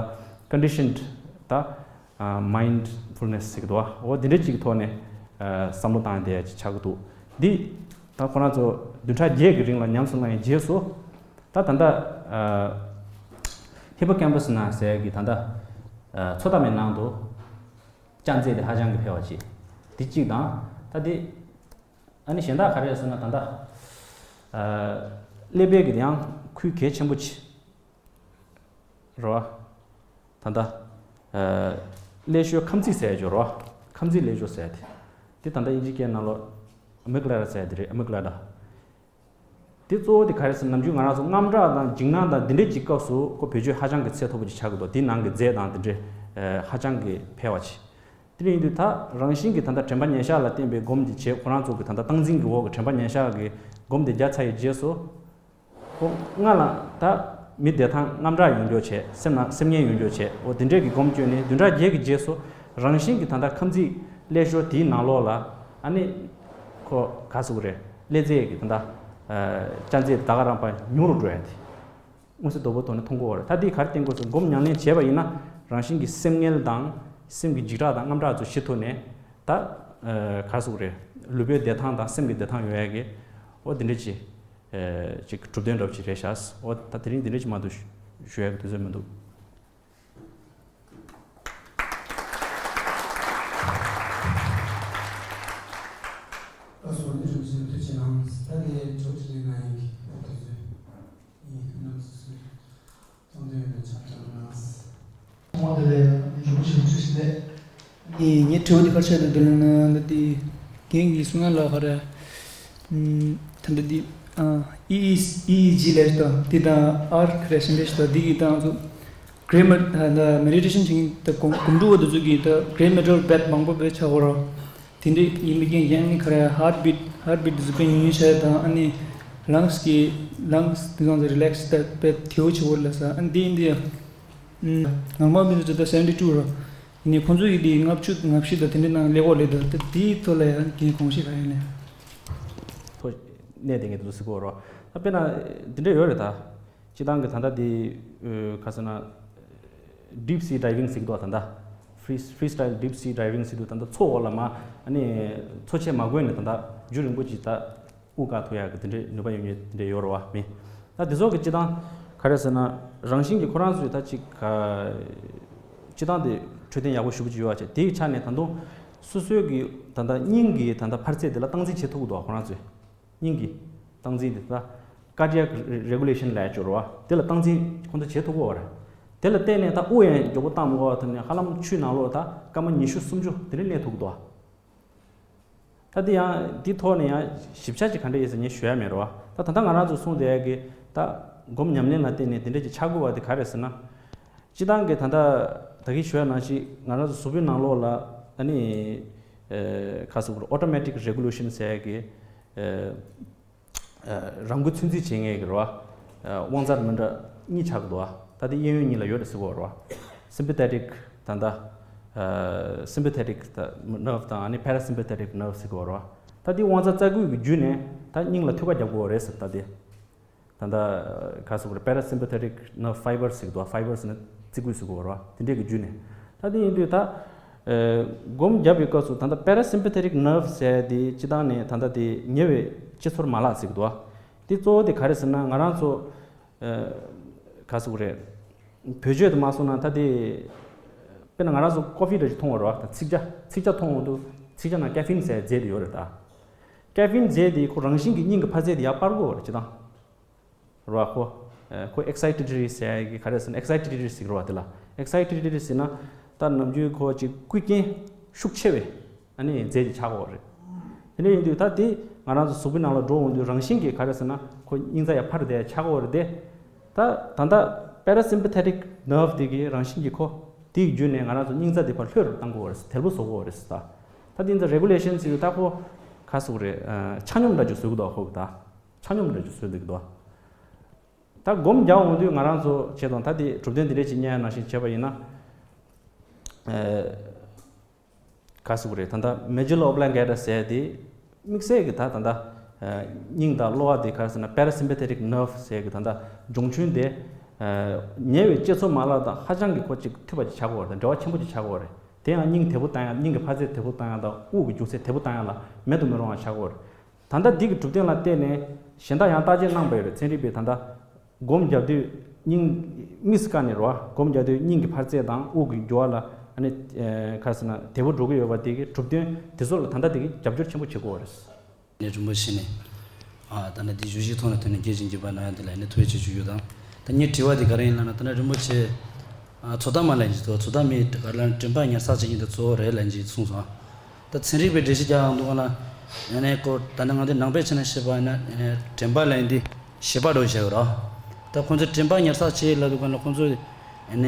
ཀོན་ཌི་ཤན་ཌི་ད་མའིན་ཌ་ཕུལ་ནེ་སི་ཟེར་གི་འདུག་བ། འོ་དེ་འདྲ་གཅིག་གི་ཐོག་ནས་བསམ་བློ་བཏང་བསྡད་ཡ་ཅིག་ཆགས་ཀྱི་འདུག་འདི་ད་ཁོ་རང་ཚོ་བདུན་ཕྲག་བརྒྱད་ཀྱི་རིང་ལ་ཉམས་སུ་བླངས་ཡའི་རྗེས་སུ་ད་ད་ལྟ་ཧི་པོ་ཀེམ་པ་སི་ནང་ཟེར་གི་ད་ལྟ་མཚོ་ཐ་མའི་ནང་དུ་ལྕགས་རྫས་དེ་ཧ་ཅང་གི་འཕེལ་བ་ཅིག་འདི་གཅིག་དང་། ད་འདི་ཨ་ནི་གཞན་དག་ག་རེ་རེད་ཟེར་ན་ད་ལྟ་ཀླད་པའི་གི་ཡང་ཁུལ་གལ་ཆེན་པོ་ཅིག་རེད་བ། ད་ལྟ་ཀླད་ཤོད་ཁམས་རྩིས་ཟེར་ཡ་ཅིག་ཡོད་རེད་བ། ཁམས་རྩིས་ཀླད་ཤོད་ཟེར་ཡ་དེ། དེ་ད་ལྟ་དབྱིན་ཇིའི་སྐད་ནང་ལོགས་ཨ་མིག་ལ་ཌ་ཟེར་ཡ་དེ་རེད། ཨ་མིག་ལ་ཌ། དེ་གཙོ་བོ་དེ་ག་རེ་ཟེར་ན་ནམ་རྒྱུན་ང་རང་ཚོ་དངངས་སྐྲག་དང་འཇིགས་སྣང་དང་འདི་འདྲའི་ཅིག་སྐབས་སུ་ཁོ་བེད་སྤྱོད་ཧ་ཅང་གི་ཚད་མཐོ་པོ་ཅིག་ཆགས་ཀྱི་འདུག་དེའི་ནང་གི་རྫས་དང་དེ་འདྲའི་ཧ་ཅང་གི་འཕེལ་བ་ཅིག་དེ་འདྲ་ཡིན་དུས་ད་རང་བཞིན་གྱི་ད་ལྟ་དྲན་པ་ཉེར་བཞག་ལ་བརྟེན་པའི་སྒོམ་དེ་བྱས། ཁོ་རང་ཚོ་གི་ད་ལྟ་སྟངས་འཛིན་གྱི་འོག་གི་དྲན་པ་ཉེར་བཞག་གི་སྒོམ་དེ་བརྒྱབ་ཚར་བའི་རྗེས་སུ། ཁོ་སྔ་ལ་ད་མི་བདེ་ཐང་དངངས་སྐྲག་ཡོང་རྒྱུ་བྱས། སེམས་ན་སེམས་ངལ་ཡོང་རྒྱུ་བྱས། འོ་དེ་འདྲས་ཀྱི་སྒོམ་བསྐྱོན་ནས་བདུན་ཕྲག་བརྒྱད་ཀྱི་རྗེས་སུ་རང་བཞིན་གྱིས་ད་ལྟ་ཁམས་རྩིས་ཀླད་ཤོད་དེའི་ནང་ལོགས་ལ་ཨ་ནི་ཁོ་ག་ཟེར་དགོས་རེད། ཀླད་རྫས་ཀྱི་ད་ལྟ་ལྕགས་རྫས་ད་ག་རང་ཕར་ཉུང་རུ་འགྲོ་ཡ་དེ་མངོན་གསལ་དོད་པོ་ཐོག་ནས་མཐོང་གི་ཡོད་རེད། ད་འདི་ག་རེ་བསྟན་དགོས་ཟེར། སྒོམ་ཉམས་ལེན་བྱས་པ་ཡིན་ན་རང་བཞིན་གྱིས་སེམས་ངལ་དང་སེམས་ཀྱི་འཇིགས་སྐྲག་དང་དངངས་སྐྲག་ཚོ་ཞི་ཐུབ་ནས་ད་ག་ཟེར་དགོས་རེད། ལུས་པོའི་བདེ་ཐང་དང་སེམས་ཀྱི་བདེ་ཐང་ཡོང་ཡ་གི་འོ་དེ་འདྲས་ཅིག་ཅིག་གྲུབ་དོན་འདྲ་པོ་ཅིག་རེད་ཤག་འོ་ད་དེ་རིང་འདི་འདྲ་ཅིག་མ་གཏོགས་ཞུ་ཡག་གི་དུས་ཚོད་མི་འདུག་ད་སོ་ནི་རིམ་བཞིན་ཐུགས་ཆེ་གནང་། ད་ནི་ཇོ་ཅི་ནི་ང་ཡི་དུས་ཚོད་ཡིན། ནམ་སུ་སུ་གཏོང་དོན་ཡོད་ན་ཆ་ཚང་གནང་། ཐོག་མ་དེ་ལས་ཡང་ཡག་པོ་ཞིག་བྱུང་ཞིག་ནས། ངས་ངའི་དྲི་བ་འདི་ག་རེ་བྱས་འདུག་ལབ་ན། འདི་རྒན་གྱིས་གསུང་ཡ་ལ་ག་རེ། ད་འདི་འདི་ཨི་ཨི་ཨི་ཨི་ཇི་ལབ་ཞིག་དང་། འདི་དང་ཨར་ག་རེ་གཞན་པ་ཞིག་དང་། འདི་གི་དང་ཚོ་གྷེ་རེ་མེ་ད་མེ་ཌི་ཊེ་ཤན་བྱེད་མཁན་ད་སྒོམ་སྒོམ་སྒྲུབ་པ་འདི་ཚོ་གིས་ད་གྷེ་རེ་མེ་ཊལ་བེད་མང་པོ་བེད་བྱ་དགོས་ར། དེ་འདྲ་ཡིན་པའི་རྐྱེན་ཡང་ནི་ག་རེ་ཧར་ཊི་བིཊ་ཧར་ཊི་བིཊ་འདི་ཚོ་དཔེ་ཉུང་ཉུང་བྱས་དང་། ཨ་ནི་ལངས་ཀྱི་ལངས་འདི་ཚོ་རི་ལེགས་ད་དཔེ་དེའུ་ཆེ་བོ་ལ་ས། ཨ་ནི་འདི་འདི་ངང་པ་མི་འདི་ཚོ་ད་སེ་ཝེན་ཊི་ཊུ་ར། ནི་ཁོང་ཚོ་ཡི་དེ་ལྔ་བཅུ་ང་བཞི་དང་དེ་འདྲའི་ནང་སླེབས་ཡོད་ལེ། ད་དེའི་ཐོག་ལ་ཡང་རྒན་དགོངས་གཞི་ག་ཡིན་ནས། ཐོ་གནས་དེ་ངས་དུ་སི་གོ་རོ། ད་དཔེར་ན་འདི་འདྲ་ཡོད་རེད་ད། སྤྱི་བཏང་གི་ད་ལྟ་དེ་ག་ཟེར་ན་ཌིབ་སི་ཌའི་ཝིང་ཟེར་གི་འདུག་ད་ལྟ་ཕི་རི་ཕི་རི་སི་ཊལ་ཌིབ་སི་ཌའི་ཝིང་ཟེར་དུས་ད་ལྟ་མཚོ་འོག་ལ་མ་ཨ་ནི་མཚོ་ཆེན་མ་བརྒལ་ནས་ད་ལྟ་རྒྱུན་རིང་པོ་ཅིག་ད། དབུགས་བཀག་ཐུབ་ཡག་གི་དེ་འདྲའི་ནུས་པ་ཡོད་མཁན་དེ་འདྲ་ཡོད་རེད་བ། མི་ད་དེ་ཚོ་གི་སྤྱི་བཏང་ག་རེ་ཟེར་ན་རང་བཞིན་གྱིས་ཁོ་རང་ཚོས་ད་ཅིག་ག་སྤྱི་བཏང་དེ་འཕྲོད་བསྟེན་ཡག་པོ་ཞེ་པོ་ཅིག་ཡོད་པ་བྱས། དེའི་ཆ་ནས་ད་དུང་སོ་སོའི་གི་ད་ལྟ་སྙིང་གི་ད་ལྟ་འཕར་ཚད་དེ་ལ་སྟངས་འཛིན་བྱེད་ཐུབ་ཀྱི་འདུག་ཁོ་རང་ཚོས་སྙིང་གི་སྟངས་འཛིན་དེ་ད་ཀར་ཌི་ཡག་རེ་གུ་ལེ་ཤན་ལབ་ཡག་ཅིག་ཡོད་རེད་བ། དེ་ལ་སྟངས་འཛིན་ཁོ་ཚོ་བྱེད་ཐུབ་ཀྱི་ཡོད་རེད། དེ་ལ་བརྟེན་ནས་ད་དབུགས་ཡང་མགྱོགས་པོ་བཏང་མི་དགོས་པ། དེ་ནས་ཧ་ལམ་ཆུའི་ནང་ལོགས་ད་སྐར་མ་ཉི་ཤུ་སུམ་ཅུ་དེ་འདྲ་གནས་ཐུབ་ཀྱི་འདུག་ད་དེ་ཡང་དེའི་ཐོག་ནས་ཡང་ཞིབ་ཆ་ཅིག་ག་འདྲ་ཡོད་ཟེར་ངས་ཞུ་ཡ་མེད་རེད་བ། ད་ད་ལྟ་ང་རང་ཚོ་གསུངས་བསྡད་ཡ་གི་ད་སྒོམ་ཉམས་ལེན་ལ་བརྟེན་ནས་དེ་འདྲ་ཅིག་ཆགས་དགོས་པ་དེ་ག་རེད་ཟེར་ན། སྤྱི་བཏང་གི་ད་ལྟ་ད་གིན་ཞུ་ཡ་ནང་བཞིན་ང་རང་ཚོ་གཟུགས་པོའི་ནང་ལོགས་ལ་ཨ་ནི་ཁ་སུ་ཨོ་ཊོ་མེ་ཊིག་རེ་གུ་ལེ་ཤན་ཟེར་ཡ་གི་རང་འགུལ་ཚོད་འཛིན་བྱེད་མཁན་གྱི་རེད་བ། དབང་རྩ་མི་འདྲ་གཉིས་ཆགས་ཀྱི་འདུག་བ། ད་དེ་གཡས་གཡོན་གཉིས་ལ་ཡོད་རེད་ཟེར་གྱི་ཡོད་རེད་བ། སིམ་པ་ཐེ་ཊིག་ད་ལྟ་སིམ་པ་ཐེ་ཊིག་ནརབ་དང་ཨ་ནི་པེ་ར་སིམ་པ་ཐེ་ཊིག་ནརབ་ཟེར་གྱི་ཡོད་རེད་བ། ད་དེ་དབང་རྩ་རྩ་འགུལ་གྱི་བརྒྱུད་ནས་ད་སྙིང་ལ་ཐུག་པ་རྒྱབ་ཀྱི་ཡོད་རེད་ཟེར། ད་དེ་ད་ལྟ་ག་ཟེར་དགོས་རེད། པེ་ར་སིམ་པ་ཐེ་ཊིག་ནརབ་ཕའི་བར་ཟེར་གྱི་འདུག་བ། ཕའི་བར་ཟེར་ན་རྩིག་པ་ཟེར་གྱི་ཡོད་རེད་བ། དེ་འདྲས་ཀྱི་བརྒྱུད་ནས་ད་དེ་ཡིན་དུས་ད། སྒོམ་བརྒྱབ་པའི་སྐབས་སུ་ད་ལྟ་པེ་ར་སིམ་པ་ཐེ་ཊིག་ནརབ་ཟེར་དེ་སྤྱི་བཏང་ནས་ད་ལྟ་དེ་ཉེ་བའི་སྤྱི་ཚོར་མ་ལག་ཟེར་གྱི་འདུག་བ། དེ་གཙོ་བོ་དེ་ག་རེ་ཟེར་ན། ང་རང་ཚོ་ག་ཟེར་དགོས་རེད། བེད་སྤྱོད་དུ་མ་སོང་ན་ད་དེ་དཔེར་ན་ང་རང་ཚོ་ཀོ་ཕི་འདྲ་ཞིག་འཐུང་བ་རེད་བ། ད་ཚིག་ཇ་ཚིག་ཇ་འཐུང་འོང་དུས་ཚིག་ཇ་ནང་ཀེ་ཕིན་ཟེར་རྫས་དེ་ཡོད་རེད་ད། ཀེ་ཕིན་རྫས་དེ་ཁོ་རང་བཞིན་གྱིས་སྙིང་གི་འཕར་ཚད་དེ་ཡར་སྤར་གྱི་ཡོད་རེད་སྤྱི་བཏང་། རེད་བ། ཁོ། ཨ། ཁོ་ཨེག་སའི་ཊི་ཊི་རེད་ཟེར་ཡ་གི་ག་རེ་ཟེར་ན། ཨེག་སའི་ཊི་ཊི་རེད་ཟེར་གི་རེད་བ། དེ་ལ་ཨེག་སའི་ཊི་ཊི་རེད་ཟེར་ན། ད་ནམ་རྒྱུན་ཁོ་ཅིག་རྐུ་རྐྱེན་ཤུགས་ཆེ་བའི་ཨ་ནི་རྫས་ཅིག་ཆགས་ཀྱི་ཡོད་རེད། དེ་འདྲ་ཡིན་དུས་ད་དེ་ང་རང་ཚོ་གཟུགས་པོའི་ནང་ལ་འགྲོ་འོང་དུས་རང་བཞིན་གྱིས་ག་རེ་ཟེར་ན། ཁོ་སྙིང་རྩ་ཡར་འཕར་བསྡད་ཆགས་ཀྱི་ཡོད་རེད་དེ། ད་ད་ལྟ་པེ་ར་སིམ་པ་ཐེ་ཊིག་ནརབ་དེ་གི་རང་བཞིན་གྱིས་ཁོ་དེ་ཡི་བརྒྱུད་ནས་ང་རང་ཚོ་སྙིང་རྩ་དེ་ཕར་ལྷོད་རུ་གཏང་གི་ཡོད་རེད། དལ་པོ་བཟོ་གི་ཡོད་རེད་ད། ད་དེ་ཚོ་རེ་གུ་ལེ་ཤན་ཟེར་དུས་ད་ཁོ་ག་ཟེར་དགོས་རེད། ཨ། ཆ་སྙོམས་འདྲ་ཅིག་བཟོ་གི་འདུག་ཁོ་གི་ད། ཆ་སྙོམས་འདྲ་ཅིག་བཟོས་འདུག་གི་འདུག་ད་སྒོམ་རྒྱག་འོང་དུས་ང་རང་ཚོ་བྱས་དང་ད་དེ་གྲུབ་དོན་འདི་འདྲས་ཅིག་བརྙན་ནང་བཞིན་བྱས་པ་ཡིན་ན། ཨེ། ག་ཟེར་དགོས་རེད། ད་ལྟ་མེ་ཌུ་ལ་ཨོབ་ལང་གེ་ཊ་ཟེར་དེ་དམིགས་བསལ་གྱི་ད་ད་ལྟ་ཨེ་སྙིང་དང་གློ་བ་དེ་ག་རེ་ཟེར་ན། པེ་ར་སིམ་པ་ཐེ་ཊིག་ནརབ་ཟེར་གྱི་ད་ལྟ་འབྱུང་ཆུན་དེ་ཨེ་ཉེ་བའི་སྤྱི་ཚོར་མ་ལག་དང་ཧ་ཅང་གི་ཁོ་ཅིག་མཐུད་པ་ཅིག་ཆགས་ཀྱི་ཡོད་རེད། འབྲེལ་བ་ཆེན་པོ་ཅིག་ཆགས་ཀྱི་ཡོད་རེད། དེ་ཡང་སྙིང་དལ་པོ་བཏང་ཡ། སྙིང་གི་འཕར་ཚད་དལ་པོ་བཏང་ཡ་དང་དབུགས་ཀྱི་རྒྱུག་ཚད་དལ་པོ་བཏང་ཡ་ལ་མེད་དུ་མི་རུང་བ་ཆགས་ཀྱི་ཡོད་རེད། ད་ལྟ་འདི་གི་གྲུབ་དོན་ལ་བརྟེན་ནས་གཞན་དག་ཡང་བརྟག་དཔྱད་གནང་པ་ཡོད་རེད། ཚན་རིག་པས་ད་ལྟ་སྒོམ་རྒྱག་དུས་སྙིང་དམིགས་སུ་བཀར་ནས་རེད་བ། སྒོམ་རྒྱག་དུས་སྙིང་གི་འཕར་ཚད་དང་དབུགས་ཀྱི་རྒྱུ་བ་ལ་ཨ་ནི་ཨེ་ག་རེ་ཟེར་ན་དལ་པོ་འགྲོ་གི་ཡོད་པ་དེ་གི་གྲུབ་དོན་དེ་ཚོ་ལ་ད་ལྟ་དེ་གི་རྒྱབ་སྐྱོར་ཆེན་པོ་བྱེད་ཀྱི་ཡོད་རེད། ནས་རིན་པོ་ཆེ་ནས། ཨ། ད་ནི་འདི་བརྗོད་གཞིའི་ཐོག་ནས་ཐོན་ནས་རྒྱས་ཤིང་རྒྱས་པ་གནང་ཡ་འདི་ལ་ནི་ཐུགས་རྗེ་ཆེ་ཞུ་རྒྱུ་དང་། ད་ངའི་དྲི་བ་འདི་ག་རེ་ཡིན་ལབ་ན། ད་ནི་རིན་པོ་ཆེ། ཨ། ཚོད་ལྟ་མ་ལེན་གྱི་ཚོད་ལྟ་མི་ག་ལ་དྲན་པ་ཉར་ཚགས་བྱེད་མཁན་དེ་གཙོ་བོ་རེད་ལབ་ཀྱི་གསུངས་སོང་། ད་ཚན་རིག་པའི་འགྲེལ་བཤད་རྒྱག་ཡང་འདུག་ག་ལ། ཡང་ནས་ཁོ་ད་ནི་ང་འདི་ནང་པའི་ཆ་ནས་བཤད་པ་ཡིན་ན་དྲན་པ་ལབ་ཡ་འདི་ཞེད་པ་འདྲ་བོ་བྱེད་ཀྱི་རེད། ད་ཁོང་ཚོས་དྲན་པ་ཉར་ཚགས་བྱེད་ལབ་འདུག་ག་ལ། ཁོང་ཚོས་ནས་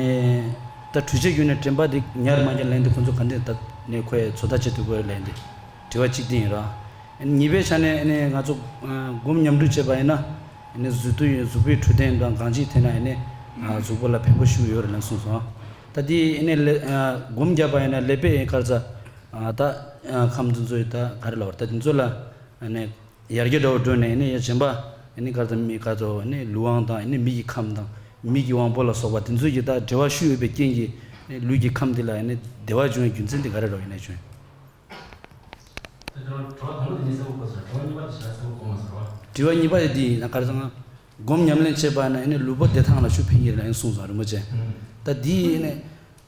ད་འཕྲུལ་ཆས་བརྒྱུད་ནས་དྲན་པ་འདི་ཉར་མ་ཉར་ལབ་ཡ་འདི་ཁོང་ཚོས་ག་འདི་ད་ནས་ཁོས་ཚོད་ལྟ་བྱེད་ཐུབ་ཀྱི་རེད་ལབ་ཡ་འདི་དྲི་བ་གཅིག་དེ་ཡིན་ར། གཉིས་པའི་ཆ་ནས་ནས་ང་ཚོ་སྒོམ་ཉམས་ལེན་བྱེད་པ་ཡིན་ན་ནས་གཟུགས་དུས་གཟུགས་པོའི་འཕྲོད་བསྟེན་དང་གང་ཅིའི་ཐད་ན་ནས་གཟུགས་པོ་ལ་ཕན་པོ་ཞིག་ཡོད་རེད་ལབ་གསུངས་སོང་། ད་འདི་ནས་སྒོམ་བརྒྱབ་པ་ཡིན་ན་ཀླད་པའི་ག་རེ་ཟ། ད་ཁམས་འདི་ཚོ་ཡི་ད་ག་རེ་ལབ་ར། ད་འདི་ཚོ་ལ་ནས་ཡར་རྒྱས་འདྲ་བོ་འགྲོ་ནས་ནི་ཡ་གཞན་པ་ནི་ག་ཚོད་མི་ག་ཚོད་ནི་ལུས་དབང་དང་ནི་མིག་གི་ཁམས་དང་མིག་གི་དབང་པོ་ལ་སོགས་པ་དེ་ཚོ་ཡི་ད་འབྲེལ་བ་ཤུགས་ཡོད་པའི་རྐྱེན་གྱིས་ནི་ལུས་ཀྱི་ཁམས་དེ་ལ་ནི་བདེ་བ་འབྱུང་བའི་རྒྱུ་མཚན་དེ་ག་རེ་རོ་ཡིན་ན་བྱུང་། དྲི་བ་དང་པོ་དེ་ནི་གསལ་པོ་གོ་སོང་། དྲི་བ་གཉིས་པ་དེ་ཞེ་དྲག་གསལ་པོ་གོ་མ་སོང་བ། དྲི་བ་གཉིས་པ་དེ་དེ་ཡིན་ན་ག་རེ་ཟེར་ན། སྒོམ་ཉམས་ལེན་བྱེད་པ་ན་ནི་ལུས་པོ་བདེ་ཐང་ལ་ཤུགས་ཕན་གྱི་རེད་ལབ་གསུངས་སོང་རིན་པོ་ཆེ། ད་དེ་ནི།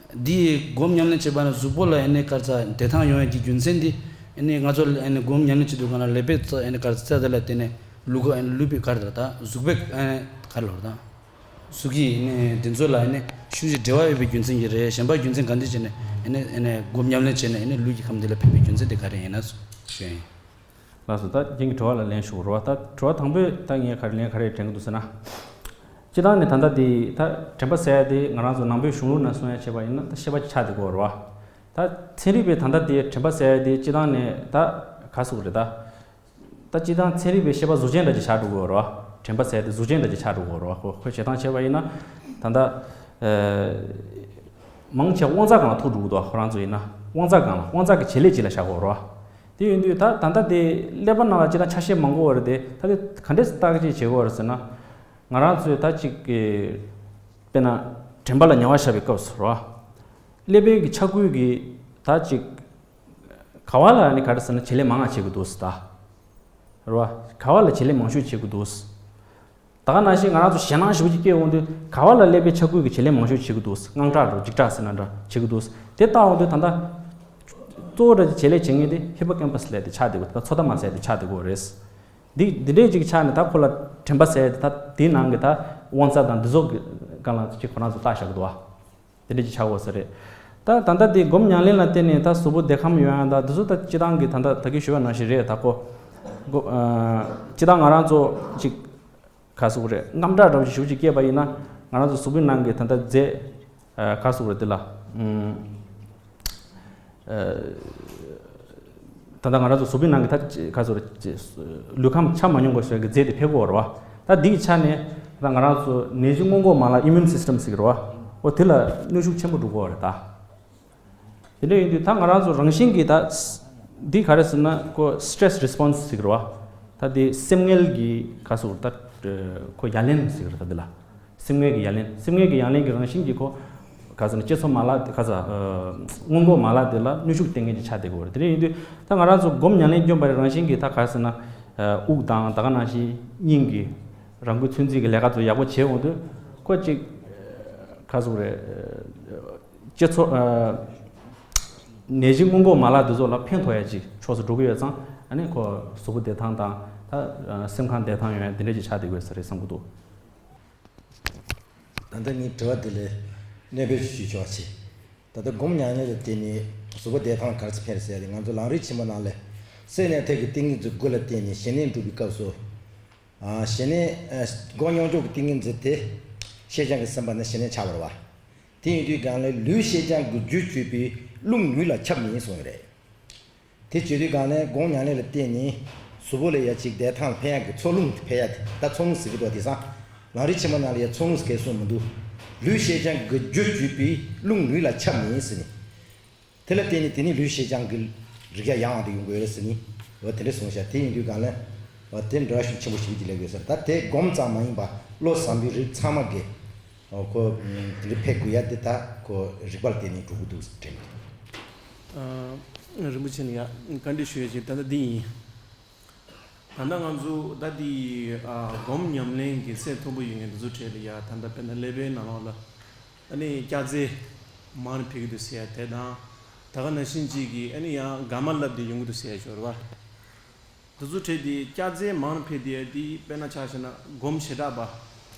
འདི་སྒོམ་ཉམས་ལེན་བྱེད་པ་ན་གཟུགས་པོ་ལ་ཨ་ནི་ག་རེ་ཟ་བདེ་ཐང་ཡོང་ཡ་གི་རྒྱུ་མཚན་འདི་ཨ་ནི་ང་ཚོ་ཨ་ནི་སྒོམ་ཉམས་ལེན་བྱེད་དུས་སྒང་ལ་ཀླད་པའི་རྩ་ཨ་ནི་ག་རེ་ཟ་རྩ་དེ་ལ་བརྟེན་ནས་ལུས་ཀ་ཨ་ནི་ལུས་པའི་ག་རེ་ཟ་ད་གཟུགས་པོའི་ཨ་ནི་ག་རེ་ལབ་ར་ད་གཟུགས་ཀྱི་ཨ་ནི་འདི་ཚོ་ལ་ཨ་ནི་ཤུགས་ཀྱིས་འབྲེལ་བ་ཡོད་པའི་རྒྱུ་མཚན་གྱིས་རེད། གཞན་པ་རྒྱུ་མཚན་ག་འདི་བྱས་ནས་ཨ་ནི་ཨ་ནི་སྒོམ་ཉམས་ལེན་བྱས་ནས་ཨ་ནི་ལུས་ཀྱི་ཁམས་འདི་ལ་ཕན་པའི་རྒྱུ་མཚན་དེ་ག་རེ་ཡིན་ན་ཞུ་ཡ་ཡིན། ལགས་སོ། ད་རྒན་གྱི་དྲི་བ་ལ་ལན་ཞུ་རོགས། ད་དྲི་བ་དང་པོས་ད་ངས་ག་རེ་ལན་ག་རེ་དྲན་གྱི་འདུག་ཟེར་ན། སྤྱིར་བཏང་ནས་ད་ལྟ་དེ་ད་དྲན་པ་ཟེར་ཡ་དེ་ང་རང་ཚོ་ནང་པའི་གཞུང་ལུགས་ནང་གསུང་ཡ་བྱས་པ་ཡིན་ན་ད་ཤེས་པ་ཆགས་བསྡད་ཀྱི་ཡོད་རེད་བ། ད་ཚན་རིག་པས་ད་ལྟ་དེ་དྲན་པ་ཟེར་ཡ་དེ་སྤྱིར་བཏང་ནས་ད་ག་ཟེར་དགོས་རེད་ད། ད་སྤྱིར་བཏང་ཚན་རིག་པའི་ཤེས་པ་གཟུགས་ཅན་འདྲ་ཅིག་ཆགས་འགྲོ་གི་ཡོད་རེད་བ། དྲན་པ་ཟེར་ཡ་དེ་གཟུགས་ཅན་འདྲ་ཅིག་ཆགས་འགྲོ་གི་ཡོད་རེད་བ། ཁོ་ཁོས་བྱེད་སྟངས་བྱས་པ་ཡིན་ན་ད་ལྟ་མང་ཆེ་དབང་རྩ་སྒང་ལ་ཐུག་འགྲོ་གི་འདུག་ཁོ་རང་ཚོ་ཡིན་ན་དབང་རྩ་སྒང་ལ་དབང་རྩ་གི་བྱེད་ལས་ཅིག་ལ་བཞག་གི་ཡོད་རེད་བ། དེ་ཡིན་དུས་ད་ད་ལྟ་དེ་ཀླད་པ་ནང་ལ་ཅི་ལྟར་ཆ་ཤས་མང་པོ་ཡོད་རེད་དེ། ད་དེ་ག་འདྲས་སེ་བརྟག་དཔྱད་བྱེད་དགོས་རེད་ཟེར་ན། ང་རང་ཚོས་ད་ཅིག་གི་དཔེར་ན་དྲན་པ་ལ་ཉེ་བ་བཞག་པའི་སྐབས་སུ་རེད་བ། ཀླད་པའི་གི་ཆ་ཁུལ་གྱི་ད་ཅིག་ག་བ་ལ་ནི་ག་རེ་ཟེར་ན་བྱེད་ལས་མང་ང་བྱེད་ཀྱི་འདུག་ཟེར་ད། རེད་བ། ག་བ་ལ་བྱེད་ལས་མང་ཤོས་བྱེད་ཀྱི་འདུག་ཟེར། ད་ག་ནང་བཞིན་ང་རང་ཚོ་ཞེད་སྣང་ཞེ་པོ་ཅིག་སྐྱེ་འོང་དུས་ག་བ་ལ་ཀླད་པའི་ཆ་ཁུལ་གྱི་བྱེད་ལས་མང་ཤོས་བྱེད་ཀྱི་འདུག་དངངས་སྐྲག་འདྲ་འཇིགས་སྐྲག་ཟེར་ན་འདྲ་བྱེད་ཀྱི་འདུག་དེ་ལྟ་འོང་དུས་ད་ལྟ་གཙོ་བོ་འདྲ་ཅིག་བྱེད་ལས་བྱེད་མཁན་དེ་ཧི་པོ་ཀེམ་པ་སི་ལབ་དེ་ཆགས་བསྡད་ཀྱི་འདུག་ད་ཚོད་ལྟ་མ་ཟེར་དེ་ཆགས་བསྡད་ཀྱི་རེད། འདི་འདི་འདྲས་ཅིག་ཆགས་ནས་ད་ཁོ་ལ་དྲན་པ་ཟེར་དེ་ད་དེའི་ནང་གི་ད་དབང་རྩ་དང་འདི་ཚོ་གི་སྒང་ལ་ཅིག་ཁོ་རང་ཚོ་བརྟག་བཞག་གི་འདུག་བ། དེ་འདྲས་ཅིག་ཆགས་འོང་ས་རེད། ད་ ད་ད་ལྟ་དེ་སྒོམ་ཉམས་ལེན་ལ་བརྟེན་ནས་ད་གཟུགས་པོ་བདེ་ཁམས་ཡོང་ཡ་ད་འདི་ཚོ་ད་སྤྱི་བཏང་གི་ད་ལྟ་ད་གིན་ཞུས་པ་ནང་བཞིན་རེད། ད་ཁོ་སྒོ་ཨ་སྤྱི་བཏང་ང་རང་ཚོ་ཅིག་ག་ཟེར་དགོས་རེད། རྔམ་སྐྲག་འདྲ་བོ་ཞིག་ཞེ་པོ་ཅིག་སྐྱེས་པ་ཡིན་ན་ང་རང་ཚོ་གཟུགས་པོའི་ནང་གི་ད་ལྟ་རྫས་ཨ་ག་ཟེར་དགོས་རེད། དེ་ལ་ཨ་ད་ལྟ་ང་རང་ཚོ་གཟུགས་པོའི་ནང་གི་ད་ག་ཟེར་དགོས་རེད། ལུས་ཁམས་ཆགས་མ་མྱོང་དགོས་ཟེར་གི་རྫས་དེ་འཕེལ་གོ་རེད་བ། ད་འདི་ཡི་ཆ་ནས་ད་ང་རང་ཚོ་ནད་གཞི་སྔོན་འགོག་མ་ལག་ཨིམ་ཡུན་སིས་ཊམ་ཟེར་གི་རེད་བ། འོ་དེ་ལ་གནོན་ཤུགས་ཆེན་པོ་འགྲོ་གོ་རེད་ད། དེ་འདྲ་ཡིན་དུས་ད་ང་རང་ཚོ་རང་བཞིན་གྱིས་ད་འདི་ག་རེ་ཟེར་ན་ཁོ་སི་ཊེ་རེ་སི་རི་སི་པོན་སི་ཟེར་གི་རེད་བ། ད་དེ་སེམས་ངལ་གྱི་ག་ཟེར་དགོས་རེད། ད་ཁོ་ཡ་ལན་ཟེར་གི་རེད། ད་འདི་ལ་སེམས་ངལ་གྱི་ཡ་ལན། སེམས་ངལ་གྱི་ཡ་ལན་གྱི་རང་བཞིན་གྱིས་ཁོ་ག་ཟེར་ན་སྤྱི་ཚོགས་མ་ལག་དེ་ག་ཟེར་ཨ་སྔོན་འགོག་མ་ལག་དེ་ལ་གནོན་ཤུགས་སྟེར་མཁན་ཅིག་ཆགས་བསྡད་ཀྱི་ཡོད་རེད། དེ་འདྲ་ཡིན་དུས་ད་ང་རང་ཚོ་སྒོམ་ཉམས་ལེན་སྐྱོན་པ་རེད། རང་བཞིན་གྱིས་ད་ག་ཟེར་ན་ཨ་དབུགས་དང་ད་ག་ནང་བཞིན་སྙིང་གི་རང་འགུལ་ཚོད་འཛིན་གྱི་ལས་ཀ་ཚོ་ཡག་པོ་བྱེད་འོང་དུས་ཁོ་ཅིག་ག་ཟེར་དགོས་རེད། སྤྱི་ཚོགས་ཨ་ནད་གཞི་སྔོན་འགོག་མ་ལག་འདི་ཚོ་ལ་ཕན་ཐོགས་ཡ་ཅིག་ཕྱོགས་སུ་འགྲོ་གི་ཡོད་ཙང་ཨ་ནི་ཁོ་གཟུགས་པོ་བདེ་ཐང་དང་ད་ཨ་སེམས་ཁམས་བདེ་ཐང་ཡོང་ཡ་འདི་འདྲ་ཅིག་ཆགས་བསྡད་ཀྱི་ཡོད་ས་རེད་བསམ་གྱི་འདུག་ད་ལྟ་ངའི་དྲི་བ་འདི་ལ་གནོད་པའི་ཞུ་ཆོག་ཆེ། ད་ལྟ་སྒོམ་ཉམས་ལེན་ལ་བརྟེན་ནས་གཟུགས་པོ་བདེ་ཐང་ག་རེ་ཕན་རེད་ཟེར་ཡ་དེ་ང་ཚོ་ལམ་རིམ་ཆེན་མོ་ནང་ལ་སེམས་ནས་ཐད་ཀྱི་ཏིང་ངེ་འཛིན་དགུ་ལ་བརྟེན་ནས་ཞི་གནས་སྒྲུབ་པའི་སྐབས་སུ། ཨ་ཞི་གནས་ཨ་སྒོམ་མྱོང་ཆོག་གི་ཏིང་ངེ་འཛིན་དེ་ཤེས་བྱ་གི་སེམས་པ་ནི་ཞི་གནས་ཆགས་པ་རེད་བ། དེ་ཡིན་དུས་གང་ལས་ལུས་ཤེས་བྱ་གི་རྒྱུ་བཅོས་པའི་རླུང་ལུས་ལ་ཁྱབ་མིན་གསུངས་ཡོད་རེད། དེ་བྱེད་དུས་གང་ལས་སྒོམ་ཉམས་ལེན་ལ་བརྟེན་ནས་གཟུགས་པོ་ལ་ཡ་གཅིག་བདེ་ཐང་ཕན་ཡག་གི་འཚོ་རླུང་དེ་ཕན་ཡག་དེ་ད་འཚོ་རླུང་ཟེར་གི་འདུག་དེང་སང་ལམ་རིམ་ཆེན་མོ་ནང་ལ་ཡ་འཚོ་རླུང་ཟེར་གི་གསུངས་མི་འདུག་ལུས་ཤེས་བྱ་གི་རྒྱུ་བཅོས་པའི་རླུང་ལུས་ལ་ཁྱབ་མིན་ཟེར་ནས། དེ་ལ་བརྟེན་ནས་དེ་ནི་ལུས་ཤེས་བྱ་གི་རིག་བྱ་ཡང་དུ་ཡོང་དགོས་རེད་ཟེར་ནས་འོ་དེ་འདྲ་གསུངས་ཤག་དེ་ཡིན་དུས་གང་ལས་འོ་དེ་འདྲ་ཤུགས་ཆེན་པོ་ཞིག་ཅིག་སླེབས་ཡོད་ཟེར། ད་དེ་སྒོམ་ཙམ་མ་ཡིན་པ་བློ་བཟང་པོའི་རིགས་ཚང་མ་གིས་འོ་ཁོ་དེ་འདྲ་ཕེབས་དགོས་ཡ་དེ་ད་ཁོ་རིག་པ་ལ་བརྟེན་ནས་འགྲོ་གི་འདུག་དྲན་གི་འདུག་ཨ་རིན་པོ་ཆེ་ལ་ཡ་བཀའ་འདྲི་ཞུ་ཡ་ཅིག་ད་ལྟ་འདི་ཡིན། ད་ལྟ་ང་ཚོ་ད་འདི་ཨ་སྒོམ་ཉམས་ལེན་གྱི་ཚད་མཐོན་པོ་ཡོད་མཁན་འདི་ཚོ་གྲས་ལ་ཡ་ད་ལྟ་དཔེར་ན་ཀླད་པའི་ནང་ལོགས་ལ་ཨ་ནི་སྐྱ་རྫས་མང་རུ་འཕེལ་གྱི་འདུག་ཟེར་ཡ་དེ་དང་། ད་ག་ནང་བཞིན་གཅིག་གིས་ཨ་ནི་ཡང་དགའ་མ་ལབ་དེ་ཡོང་གི་འདུག་ཟེར་ཡ་ཞོར་བ། འདི་ཚོ་གྲས་དེ་སྐྱ་རྫས་མང་རུ་འཕེལ་དེ་ཡ་དེ་དཔེར་ན་ཆ་བཞག་ན་སྒོམ་བྱེ་བྲག་པ།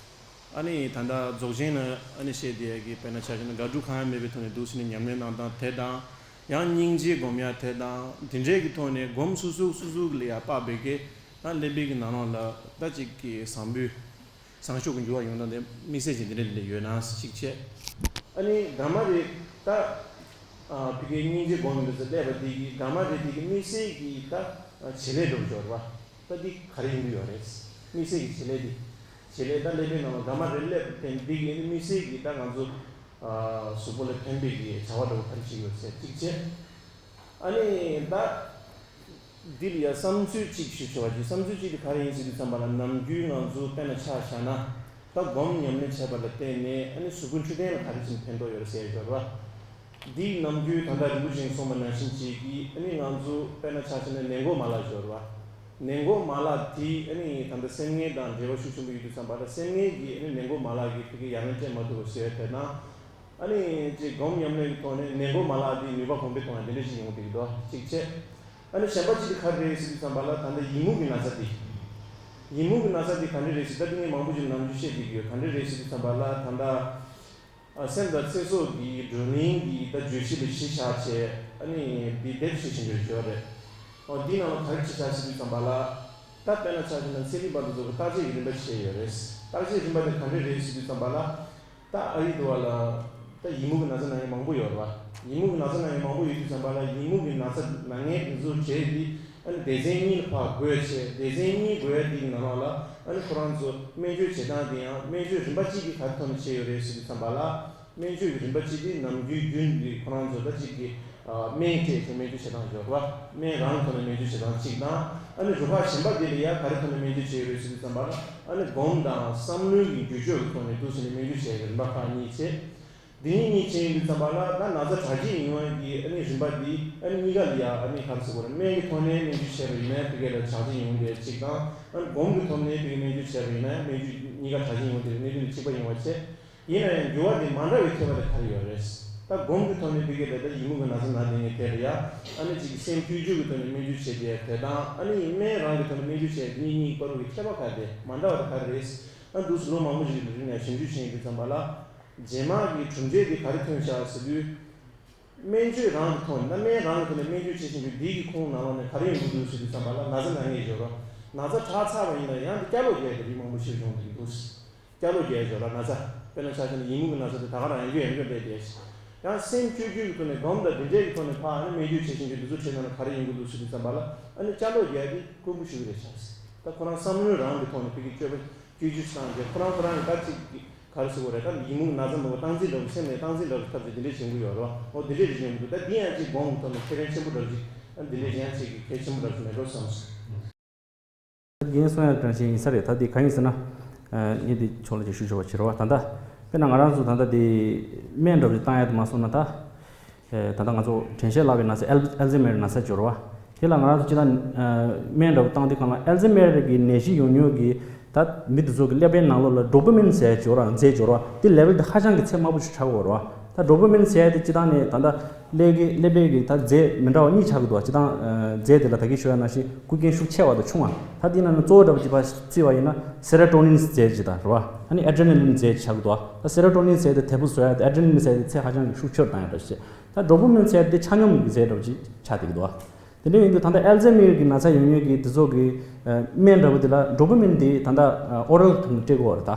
ཨ་ནི་ད་ལྟ་རྫོགས་ཆེན་ལ་ཨ་ནི་བཤད་དེ་ཡ་གི་དཔེར་ན་ཆ་བཞག་ན་དགག་སྒྲུབ་གང་ཡང་མེད་པའི་ཐོག་ནས་འདུག་ཟེར་ནས་ཉམས་ལེན་གནང་སྟངས་དེ་དང་། ཡང་སྙིང་རྗེ་སྒོམ་ཡ་དེ་དང་དེ་འདྲའི་གི་ཐོག་ནས་སྒོམ་སོ་སོ་སོ་སོ་ལ་ཡ་དཔག་པའི་གི་ད་ཀླད་པའི་གི་ནང་ལོགས་ལ་ད་ཅིག་གི་བཟང་པོའི་བཟང་ཕྱོགས་ཀྱི་འགྱུར་བ་ཡོང་སྟངས་དེ་དམིགས་བསལ་གྱི་འདི་འདྲ་འདི་འདྲ་ཡོད་ན་གཅིག་བྱས། ཨ་ནི་དགའ་མ་རེད་ད། ཨ་ཕ་གིའི་སྙིང་རྗེ་སྒོམ་ཡོད་ཟེར་སླེབས་པ་དེ་གི་དགའ་མ་རེད་དེ་གི་དམིགས་བསལ་གྱི་ད་བྱེད་ལས་འགྲོ་འབྱོར་བ་ད་འདི་ག་རེ་ཡིན་གྱི་ཡོད་རེད། དམིགས་བསལ་གྱི་བྱེད་ལས་འདི་བྱེད་ལས་ད་ཀླད་པའི་ནང་ལ་དགའ་མ་རེད་སླེབས་པ་དེ་འདི་གི་དམིགས་བསལ་གྱི་ད་ང་ཚོ་གཟུགས་པོ་ལ་ཕན་པའི་གི་བྱ་བ་འདྲ་བོ་ག་རེ་བྱེད་ཀྱི་ཡོད་ཟེར་གཅིག་བྱས། ཨ་ནི་ད་འདི་ལ་ཡ་བསམ་ཚུལ་གཅིག་ཞུ་ཆོག་པ་ཅིག་བསམ་ཚུལ་གཅིག་དེ་ག་རེ་ཡིན་ཟེར་དུས་ཙམ་པ་ལ་ནམ་རྒྱུན་ང་ཚོ་དཔེར་ན་ཆ་བཞག་ན་ད་སྒོམ་ཉམས་ལེན་བྱས་པ་ལ་བརྟེན་ནས་ཨ་ནི་གཟུགས་པོའི་འཕྲོད་བསྟེན་ལ་ག་རེ་བྱས་ནས་ཕན་ཐོགས་ཡོད་རེད་ཟེར་ཡ་ཡོད་རེད་བ། འདི་ནམ་རྒྱུན་ད་ལྟ་རིན་པོ་ཆེས་གསུངས་པ་ནང་བཞིན་གཅིག་གིས་ཨ་ནི་ང་ཚོ་དཔེར་ན་ཆ་བཞག་ན་ནད་འགོག་མ་ལག་ཡོད་རེད་བ། ནད་འགོག་མ་ལག་དེ་ཨ་ནི་ད་ལྟ་སེམས་ངལ་དང་འབྲེལ་བ་ཤུགས་ཆེན་པོ་ཡོད་དུས་ཙམ་པ་ལ་སེམས་ངལ་གྱིས་ཨ་ནི་ནད་འགོག་མ་ལག་གི་ཕ་གི་ཡ་ལན་སྤྲད་མ་ཐུབ་པ་བཟོས་ཡ་དེ་དང་། ཨ་ནི་ཅིག་སྒོམ་ཉམས་ལེན་གྱི་ཐོག་ནས་ནད་འགོག་མ་ལག་འདི་ནུས་པ་གོང་འཕེལ་གཏོང་ཡ་འདི་འདྲ་ཞིག་ཡོང་གི་འདུག་གཅིག་བྱས། ཨ་ནི་གཞན་པ་གཅིག་དེ་ག་རེ་རེད་ཟེར་དུས་ཙམ་པ་ལ་ད་ལྟ་ཡི་མུག་གི་ན་ཚ་འདི། ཡི་མུག་གི་ན་ཚ་འདི་ག་འདྲ་རེད་ཟེར་ད་འདི་ངས་མང་པོ་ཅིག་ནམ་རྒྱུན་བཤད་བསྡད་ཀྱི་ཡོད། ག་འདྲ་རེད་ཟེར་དུས་ཙམ་པ་ལ་ད་ལྟ། ཨ་སེམས་དང་ཚེ་སྲོག་གི་བགྲོ་གླེང་གི་ད་བརྗོད་གཞི་ལ་གཞི་བཞག་བྱས་ཨ་ནི་འདི་དེབ་ཞིག་ཞིག་འདིར་བརྗོད་རེད། ཨོ་འདི་ནང་ལ་ག་རེ་གཞི་བཞག་ཟེར་དུས་ཙམ་པ་ལ། ད་དཔེར་ན་ཆ་བཞག་ན་ཚན་རིག་པ་འདི་ཚོ་གི་བརྟག་དཔྱད་ཀྱི་རིམ་པ་བྱས་ཡོད་རེད། བརྟག་དཔྱད་རིམ་པ་དེ་ག་འདྲ་རེད་ཟེར་དུས་ཙམ་པ་ལ། ད་ཨ་རི་འདི་བ་ལ། ད་ཡི་མུག་གི་ན་ཚ་ན་མཁན་མང་པོ་ཡོད་རེད་བ། ཡི་མུག་གི་ན་ཚ་ན་མཁན་མང་པོ་ཡོད་དུས་ཙམ་པ་ལ་ཡི་མུག་གི་ན་ཚ་ན་མཁན་འདི་ཚོ་གྲས་འདི་ཨ་ནི་སྡེ་ཚན་གཉིས་ལ་ཕར་བགོས་བྱས་སྡེ་ཚན་གཉིས་བགོས་ཡ་འདི་གི་ནང་ལོགས་ལ་ཨ་ནི་ཁོ་རང་ཚོ་སྨན་བཅོས་བྱེད་སྟངས་འདི་ཡང་སྨན་བཅོས་རིམ་པ་གཅིག་གི་ག་རེ་ཐོག་ནས་བྱས་ཡོད་རེད་ཟེར་དུས་ཙམ་པ་ལ། སྨན་བཅོས་ཀྱི་རིམ་པ་གཅིག་དེ་ནམ་རྒྱུན་རྒྱུན་གྱི་ཁོ་རང་ཚོ་ད་གཅིག་གི་སྨན་སྤྲད་བྱས་སྨན་བཅོས་བྱེད་སྟངས་ཡོད་རེད་བ། སྨན་རང་གི་ཐོག་ནས་སྨན་བཅོས་བྱེད་སྟངས་གཅིག་དང་ཨ་ནི་རུ་ཁག་གཞན་པ་དེ་ལ་ཡང་ག་རེ་ཐོག་ནས་སྨན་བཅོས་བྱས་ཡོད་རེད་ཟེར་དུས་ཙམ་པ་ལ་ཨ་ནི་སྒོམ་དང་བསམ་བློའི་གི་འགྱུར་ཕྱོགས་ཀྱི་ཐོག་ནས་འདུག་ཟེར་ནས་སྨན་བཅོས་བྱས་ཀྱི་རིམ་པ་ཁག་གཉིས་བྱས། འདི་གཉིས་གཉིས་བྱས་ཡོང་དུས་ཙམ་པ་ལ་ད་ན་ཚ་དྲག་སྐྱེད་ཡོང་བ་གི་ཨ་ནི་རིམ་པ་འདི་ཨ་ནི་གཉིས་ཀ་ལ་ཡང་ཨ་ནི་ག་རེ་ཟེར་དགོས་རེད། སྨན་གྱི་ཐོག་ནས་སྨན་བཅོས་བྱས་པ་ཡིན་ན་ཕ་གི་ལ་དྲག་སྐྱེད་ཡོང་དེ་གཅིག་དང་ཨ་ནི་སྒོམ་གྱི་ཐོག་ནས་ཕ་གི་སྨན་བཅོས་བྱས་པ་ཡིན་ན་སྨན་བཅོས་གཉིས་ཀ་དྲག་སྐྱེད་ཡོང་དེ་གནད་དོན་འདི་གཅིག་པ་ཡིན་པ་བྱས། ཡིན་ན་ཡང་འགྱུར་བ་དེ་མ་འདྲ་བའི་ཁྱད་པར་དེ་ག་རེ་ཡོད་རེད། ད་སྒོམ་གྱི་ཐོག་ནས་འདི་གའི་ལས་ད་ཡི་མུག་གི་ན་ཚ་ན་དེ་ངས་དེ་ལ་ཡ་ཨ་ནི་ཅིག་སེམས་བསྐྱོད་རྒྱུ་གི་ཐོག་ནས་སྨན་བཅོས་བྱེད་དེ་དེ་དང་ཨ་ནི་སྨན་རང་གི་ཐོག་ནས་སྨན་བཅོས་བྱེད་གཉིས་གཉིས་བར་དུ་གི་ཁྱད་པར་ག་རེ་མ་འདྲ་བ་དེ་ག་རེ་རེད། ཨ་འདུག་སེ་ལོ་མང་པོ་ཞིག་གི་རིང་ནས་ཞིབ་འཇུག་བྱེད་ཡིན་དུས་ཙམ་པ་ལ་རྗེས་མ་གི་གྲུབ་འབྲས་དེ་ག་རེ་ཐོན་ཤག་ཟེར་དུས། སྨན་བཅོས་རང་གི་ཐོག་ནས་ན་སྨན་རང་གི་ཐོག་ནས་སྨན་བཅོས་བྱེད་བཞིན་པའི་འདི་གི་ཁོང་ནང་ལོགས་ནས་ག་རེ་ཡོང་གི་འདུག་ཟེར་དུས་ཙམ་པ་ལ་ན་ཚ་ན་མཁན་ཡོད་རོགས། ན་ཚ་དྲག་ཚར་བ་ཡིན་ན་ཡང་འདི་སྐྱ་ལོ་རྒྱག་གི་རིགས་མང་པོ་ཞིག་ཡོང་གི་འདུག་སྐྱ་ལོ་རྒྱག་ཡོད་རོགས་ན་ཚ། དཔེར་ན་ཆ་བཞག་ན་ཡི་མུག་གི་ན་ཚ་དེ་ད་ག་རང་ཡང་འགྱོད་ཡང་འགྱོད་འདྲ་བསྡད་ཤག་ཡང་སེམས་བཅོས་བཅོས་ཀྱི་ཐོག་ནས་སྒོམ་དང་འདི་འདྲས་ཀྱི་ཐོག་ནས་ཕར་ཨ་ནི་སྨན་བཅོས་བྱེད་བཞིན་པའི་འདི་ཚོ་བྱས་ན་ག་རེ་ཡོང་གི་འདུག་ཟེར་དུས་ཙམ་པ་ལ་ཨ་ནི་སྐྱ་ལོ་རྒྱག་དེ་དཀོན་པོ་ཞིག་རེད་ཤག་ད་ཁོ་རང་བསམ་བློའི་རང་གི་ཐོག་ནས་ཕ་གི་སྤྱོད་པ་སྐྱོ་ཅུ་སང་རྒྱ་ཁོ་རང་ཁོ་རང་གི་ད་ཅིག་ག་རེ་ཟེར་དགོས་རེད། ད་ཡི་མུག་ན་ཚ་མོ་སྟངས་འཛིན་འདྲ་བོ་སེམས་ནས་སྟངས་འཛིན་འདྲ་བོ་ཐབས་ཅིག་འདི་འདྲས་བྱེད་དགོས་ཡོད་རེད་བ། འོ་འདི་འདྲས་ཅིག་ཡོང་གི་འདུག་ད་འདི་ཡང་ཅིག་གོང་གི་ཐོག་ནས་ཁེ་ཕན་ཆེན་པོ་འདྲ་བོ་ཅིག་ད་འདི་འདྲས་ཡང་ཅིག་གི་གལ་ཆེན་པོ་འདྲ་བོ་ཅིག་མེད་འགྲོ་བསམ་སོང་། རྒན་གསུང་ཡག་དྲང་ཞིང་ཡིན་ས་རེད། ད་འདི་གང་ཡིན་ཟེར་ན། ངས་འདི་ཕྱོགས་ལ་ཅིག་ཞུ་ཆོག་པ་བྱེད་རོགས། ད་ལྟ་དཔེར་ན་ང་རང་ཚོ་ད་ལྟ་འདི་སྨན་འདྲ་བོ་ཅིག་བཏང་ཡག་དེ་མ་སོང་ན་ད། ད་ལྟ་ང་ཚོ་དྲན་ཤེས་བརླག་པའི་ན་ཚ་ཨལ་ཨལ་ཛི་མེར་ན་ཚ་སྦྱོར་བ། དེ་ལ་ང་རང་ཚོ་སྤྱི་བཏང་སྨན་འདྲ་བོ་བཏང་དུས་སྒང་ལ་ཨལ་ཛི་མེར་གྱི་ནད་གཞི་ཡོང་མྱོང་གི་ད་མི་དེ་ཚོ་གི་ཀླད་པའི་ནང་ལོགས་ལ་ཌོ་པ་མིན་ཟེར་སྦྱོར་བ་རྫས་སྦྱོར་བ་དེ་ལེ་ཝལ་དེ་ཧ་ཅང་གི་ཚད་དམའ་པོ་ཞིག་ཆགས་ཀྱི་ཡོད་རེད་བ། ད་ཌོ་པ་མིན་ཟེར་དེ་སྤྱི་བཏང་ནས་ད་ལྟ་ཀླད་ཀྱི་ཀླད་པའི་གི་ད་རྫས་མི་འདྲ་བ་གཉིས་ཆགས་ཀྱི་འདུག་བ། སྤྱི་བཏང་རྫས་དེ་ལ་ད་གིན་ཞུ་ཡ་ནང་བཞིན་རྐུ་མཁན་ཤུགས་ཆེ་བ་དང་ཆུང་བ། ད་དེ་ནང་ནས་གཙོ་བོ་འདྲ་བོ་ཅིག་ཕར་བརྩིས་པ་ཡིན་ན་སེ་རོ་ཊོ་ནིན་རྫས་ཅིག་དང་རེད་བ། ཨ་ནི་ཨེ་ཌི་རེ་ན་ལིན་རྫས་ཅིག་ཆགས་ཀྱི་འདུག་བ། ད་སེ་རོ་ཊོ་ནིན་ཟེར་དེ་དལ་པོ་བཟོ་ཡ་དེ་ཨེ་ཌི་རེ་ན་ལིན་ཟེར་དེ་ཚད་ཧ་ཅང་གི་ཤུགས་ཆེ་རུ་བཏང་ཡ་འདྲ་བོ་ཅིག་ད་ཌོ་པ་མིན་ཟེར་དེ་ཆ་སྙོམས་ཀྱི་རྫས་འདྲ་བོ་ཅིག་ཆགས་བསྡད་ཀྱི་འདུག་བ། དེ་འདྲ་ཡིན་དུས་ད་ལྟ་ཨལ་ཛི་མེར་གྱི་ན་ཚ་ཡོང་མྱོང་གི་དེ་ཚོ་གི་སྨན་འདྲ་བོ་དེ་ལ་ཌོ་པ་མིན་དེ་ད་ལྟ་ཨོ་རལ་ཐོག་ནས་སྤྲད་དགོས་རེད་ད།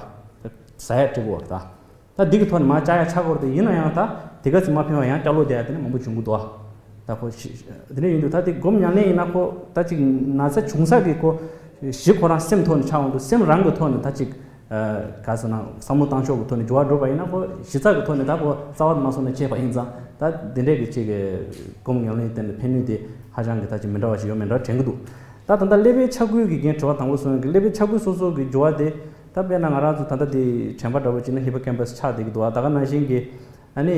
ཟ་ཡ་སྤྲད་དགོས་རེད་ད། ད་འདི་གི་ཐོག་ནས་མར་བཅག་ཡ་ཆགས་ཀྱི་ཡོད་རེད་དེ། ཡིན་ན་ཡང་ད་དེ་ག་ཚོད་མ་ཕན་པ་ཡང་སྐྱ་ལོ་བསྡད་ཡ་དེ་ནས་མང་པོ་བྱུང་གི་འདུག་བ། ད་ཁོ་ཤི་དེ་འདྲ་ཡིན་དུས་ད་དེ་སྒོམ་ཉམས་ལེན་ཡིན་ན་ཁོ་ད་ཅིག་ན་ཚ་བྱུང་ས་གི་ཁོ་གཞི་ཁོ་རང་སེམས་ཐོག་ནས་ཆགས་འོང་དུས་སེམས་རང་གི་ཐོག་ནས་ད་ཅིག་ག་ཟེར་ན་བསམ་བློ་བཏང་ཕྱོགས་ཀྱི་ཐོག་ནས་འགྱུར་བ་འགྲོ་བ་ཡིན་ན་ཁོ་གཞི་རྩ་གི་ཐོག་ནས་ད་ཁོ་རྩ་བ་མ་སོང་ནས་བྱས་པ་ཡིན་ཙང་ད་འདི་འདྲས་ཀྱི་ཅིག་སྒོམ་ཉམས་ལེན་བསྟེན་ནས་ཕན་ནུས་དེ་ཧ་ཅང་གི་ད་ཅིག་མི་འདྲ་བ་ཞིག་ཡོད་མེད་འདྲ་དྲན་གི་འདུག་ད་ད་ལྟ་ཀླད་པའི་ཆ་ཁུལ་གྱི་རྒན་དྲི་བ་དང་པོ་སོང་གི་ཀླད་པའི་ཆ་ཁུལ་སོ་སོ་གི་འགྱུར་བ་དེ་ད་དཔེར་ན་ང་རང་ཚོ་ད་ལྟ་དེ་དྲན་པ་འདྲ་བོ་བྱས་ན་ཧི་པོ་ཀེམ་པ་སི་ཆགས་བསྡད་ཀྱི་འདུག་བ། ད་ག་ནང་བཞིན་གྱི་ཨ་ནི་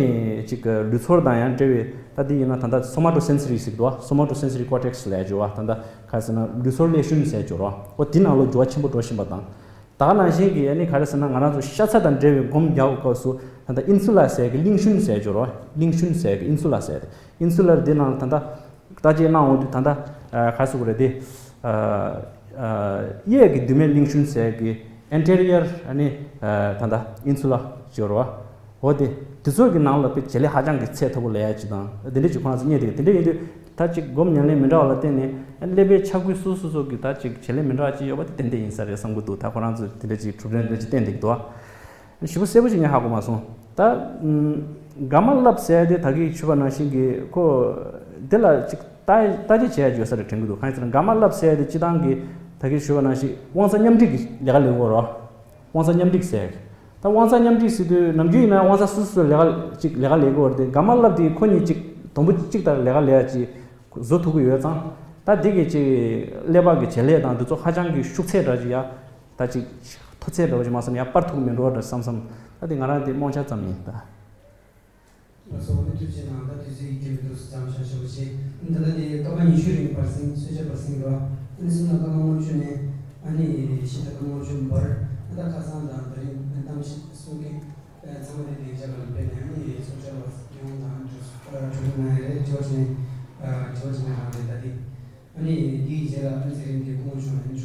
ཅིག་ལུས་ཚོར་དང་ཡང་འབྲེལ་བའི་ད་འདི་ཡིན་ན་ད་ལྟ་སོ་མ་ཊོ་སེན་སི་རི་ཟེར་གྱི་འདུག་བ། སོ་མ་ཊོ་སེན་སི་རི་ཀོར་ཊེག་སི་ལབ་ཡ་འདུག་བ། ད་ལྟ་ག་རེ་ཟེར་ན་ལུས་ཚོར་ཀླད་ཤུན་ཟེར་གྱི་འདུག་བ། འོ་དེ་ནང་ལོགས་འགྱུར་བ་ཆེན་པོ་འགྲོ་བཞིན་པ་དང་། ད་ག་ནང་བཞིན་གྱི་ཨ་ནི་ག་རེ་ཟེར་ན་ང་རང་ཚོ་ཤ་ཚ་དང་འབྲེལ་བའི་སྒོམ་རྒྱག་སྐབས་སུ་ད་ལྟ་ཨིན་སུ་ལ་ཟེར་གྱི་གླིང་ཤུན་ཟེར་གྱི་རེད་བ། གླིང་ཤུན་ཟེར་གྱི་ཨིན་སུ་ལ་ཟེར་ཏེ་ཨིན་སུ་ལ་འདི་ནང་ད་ལྟ་བརྟག་དཔྱད་གནང་འོང་དུས་ད་ལྟ་ག་རེ་ཟེར་དགོས་རེད་དེ། གཡས་ཀྱི་མདུན་མའི་གླིང་ཤུན་ཟེར་གྱི་ཨེན་ཊི་རི་ཡར་ཨ་ནི་ད་ལྟ་ཨིན་སུ་ལ་ཟེར་གྱི་རེད་བ། འོ་དེ་དེ་ཚོ་གི་ནང་ལ་དཔེ་བྱེད་ལས་ཧ་ཅང་གི་ཚད་མཐོ་པོ་ལས་ཡ་ཅིག་དང་དེ་འདྲ་ཅིག་ཁོ་རང་ཚོ་རྙེད་དེ་དེ་འདྲ་ཡིན་དུས་ད་ཅིག་སྒོམ་ཉམས་ལེན་མི་འདྲ་བ་ལ་བརྟེན་ནས་ཀླད་པའི་ཆ་ཁུལ་སོ་སོ་སོ་གི་ད་ཅིག་བྱེད་ལས་མི་འདྲ་བ་ཅིག་ཡོད་པ་དེ་ཏན་ཏན་ཡིན་ས་རེད་བསམ་གྱི་འདུག་ད་ཁོ་རང་ཚོ་དེ་འདྲ་ཅིག་གྲུབ་འབྲས་འདྲ་ཅིག་བསྟན་བསྡད་ཀྱི་འདུག་ཞེ་པོ་གསལ་པོ་ཅིག་ངས་ཧ་གོ་མ་སོང་། ད་ག་མ་ལབ་ཟེར་དེ་ད་གིན་ཞུས་པ་ནང་བཞིན་གྱི་ཁོ་དེ་ལ་ཅིག་ལྟ་ལྟ་ཅི་བྱས་ཡོད་ས་རེད་དྲན་གྱི་འདུག་གང་ཡིན་ཟེར་ན་ག་མ་ལབ་ཟེར་དེ་སྤྱི་བཏང་གི་ད་གིན་ཞུས་པ་ནང་བཞིན་དབང་རྩ་མཉམ་འགྲིག་གི་ལས་ཀ་ལས་འགོ་རོ། དབང་རྩ་མཉམ་འགྲིག་ཟེར། ད་དབང་རྩ་མཉམ་འགྲིག་ཟེར་དུས་ནམ་རྒྱུན་ཡིན་ན་དབང་རྩ་སོ་སོ་སོ་ལས་ཀ་ཅིག་ལས་ཀ་ལས་དགོས་རེད་དེ་ག་མ་ལབ་དེ་ཁོ་གཉིས་ཅིག་དུམ་བུ་གཅིག་ལྟར་ལས་ཀ་ལས་ཡ་ཅིག་བཟོ་ཐུབ་ཀྱི་ཡོད་ཙང་། ད་འདི་གི་ཅིག་ཀླད་པ་གི་བྱེད་ལས་དང་འདི་ཚོ་ཧ་ཅང་གི་ཤུགས་ཚད་འདྲ་ཅིག་ཡ། ད་ཅིག་མཐོ་ཚད་འདྲ་བོ་ཅིག་མ་སོང་ན་ཡ་སྤར་ཐུབ་མི་འགྲོ་བ་འདྲ་བསམ་བསམ། ད་དེ་ང་རང་དེ་རྨོངས་འཆར་ཙམ་ཡིན་ད། ལགས་སོ། ཨ་ནི་ཐུགས་རྗེ་གནང་། ད་དུས་ཚོད་ཡིན་གྱི་མི་འདུག་མཚམས་བཞག་ཞུ་བ་བྱེད། ཨ་ནི་ད་ལྟ་དེ་སྐར་མ་ཉི་ཤུ་རིང་བར་གསེང་གསོལ་ཇ་བར་གསེང་འགྲོ། ཨ་ནི་སེམས་ལ་སྐར་མ་ལྔ་བཅུ་ནས་ཨ་ནི་ཕྱི་ཟླ་སྐར་མ་ལྔ་བཅུ་བར། ཨ་ད་ཁ་སང་དང་ད་རིང་གཏམ་བཤད་གསུང་མཁན་ཚང་མ་དེ་དེ་རྒྱ་གར་ལ་ཕེབས་ནས་ཨ་ནི་ཚོགས་བཅར་བ་ཡོང་དང་གྲོས་གྲོས་མོལ་གནང་ཡ་རེད། དྲི་བ་དྲིས་ལན་དྲི་བ་དྲིས་ལན་རང་རེད་ད་དེ། ཨ་ནི་དེའི་རྗེས་ལ་ཨ་ནི་ཚེ་རིང་གིས་སྐུ་ངོ་ཆུང་བ་ནས་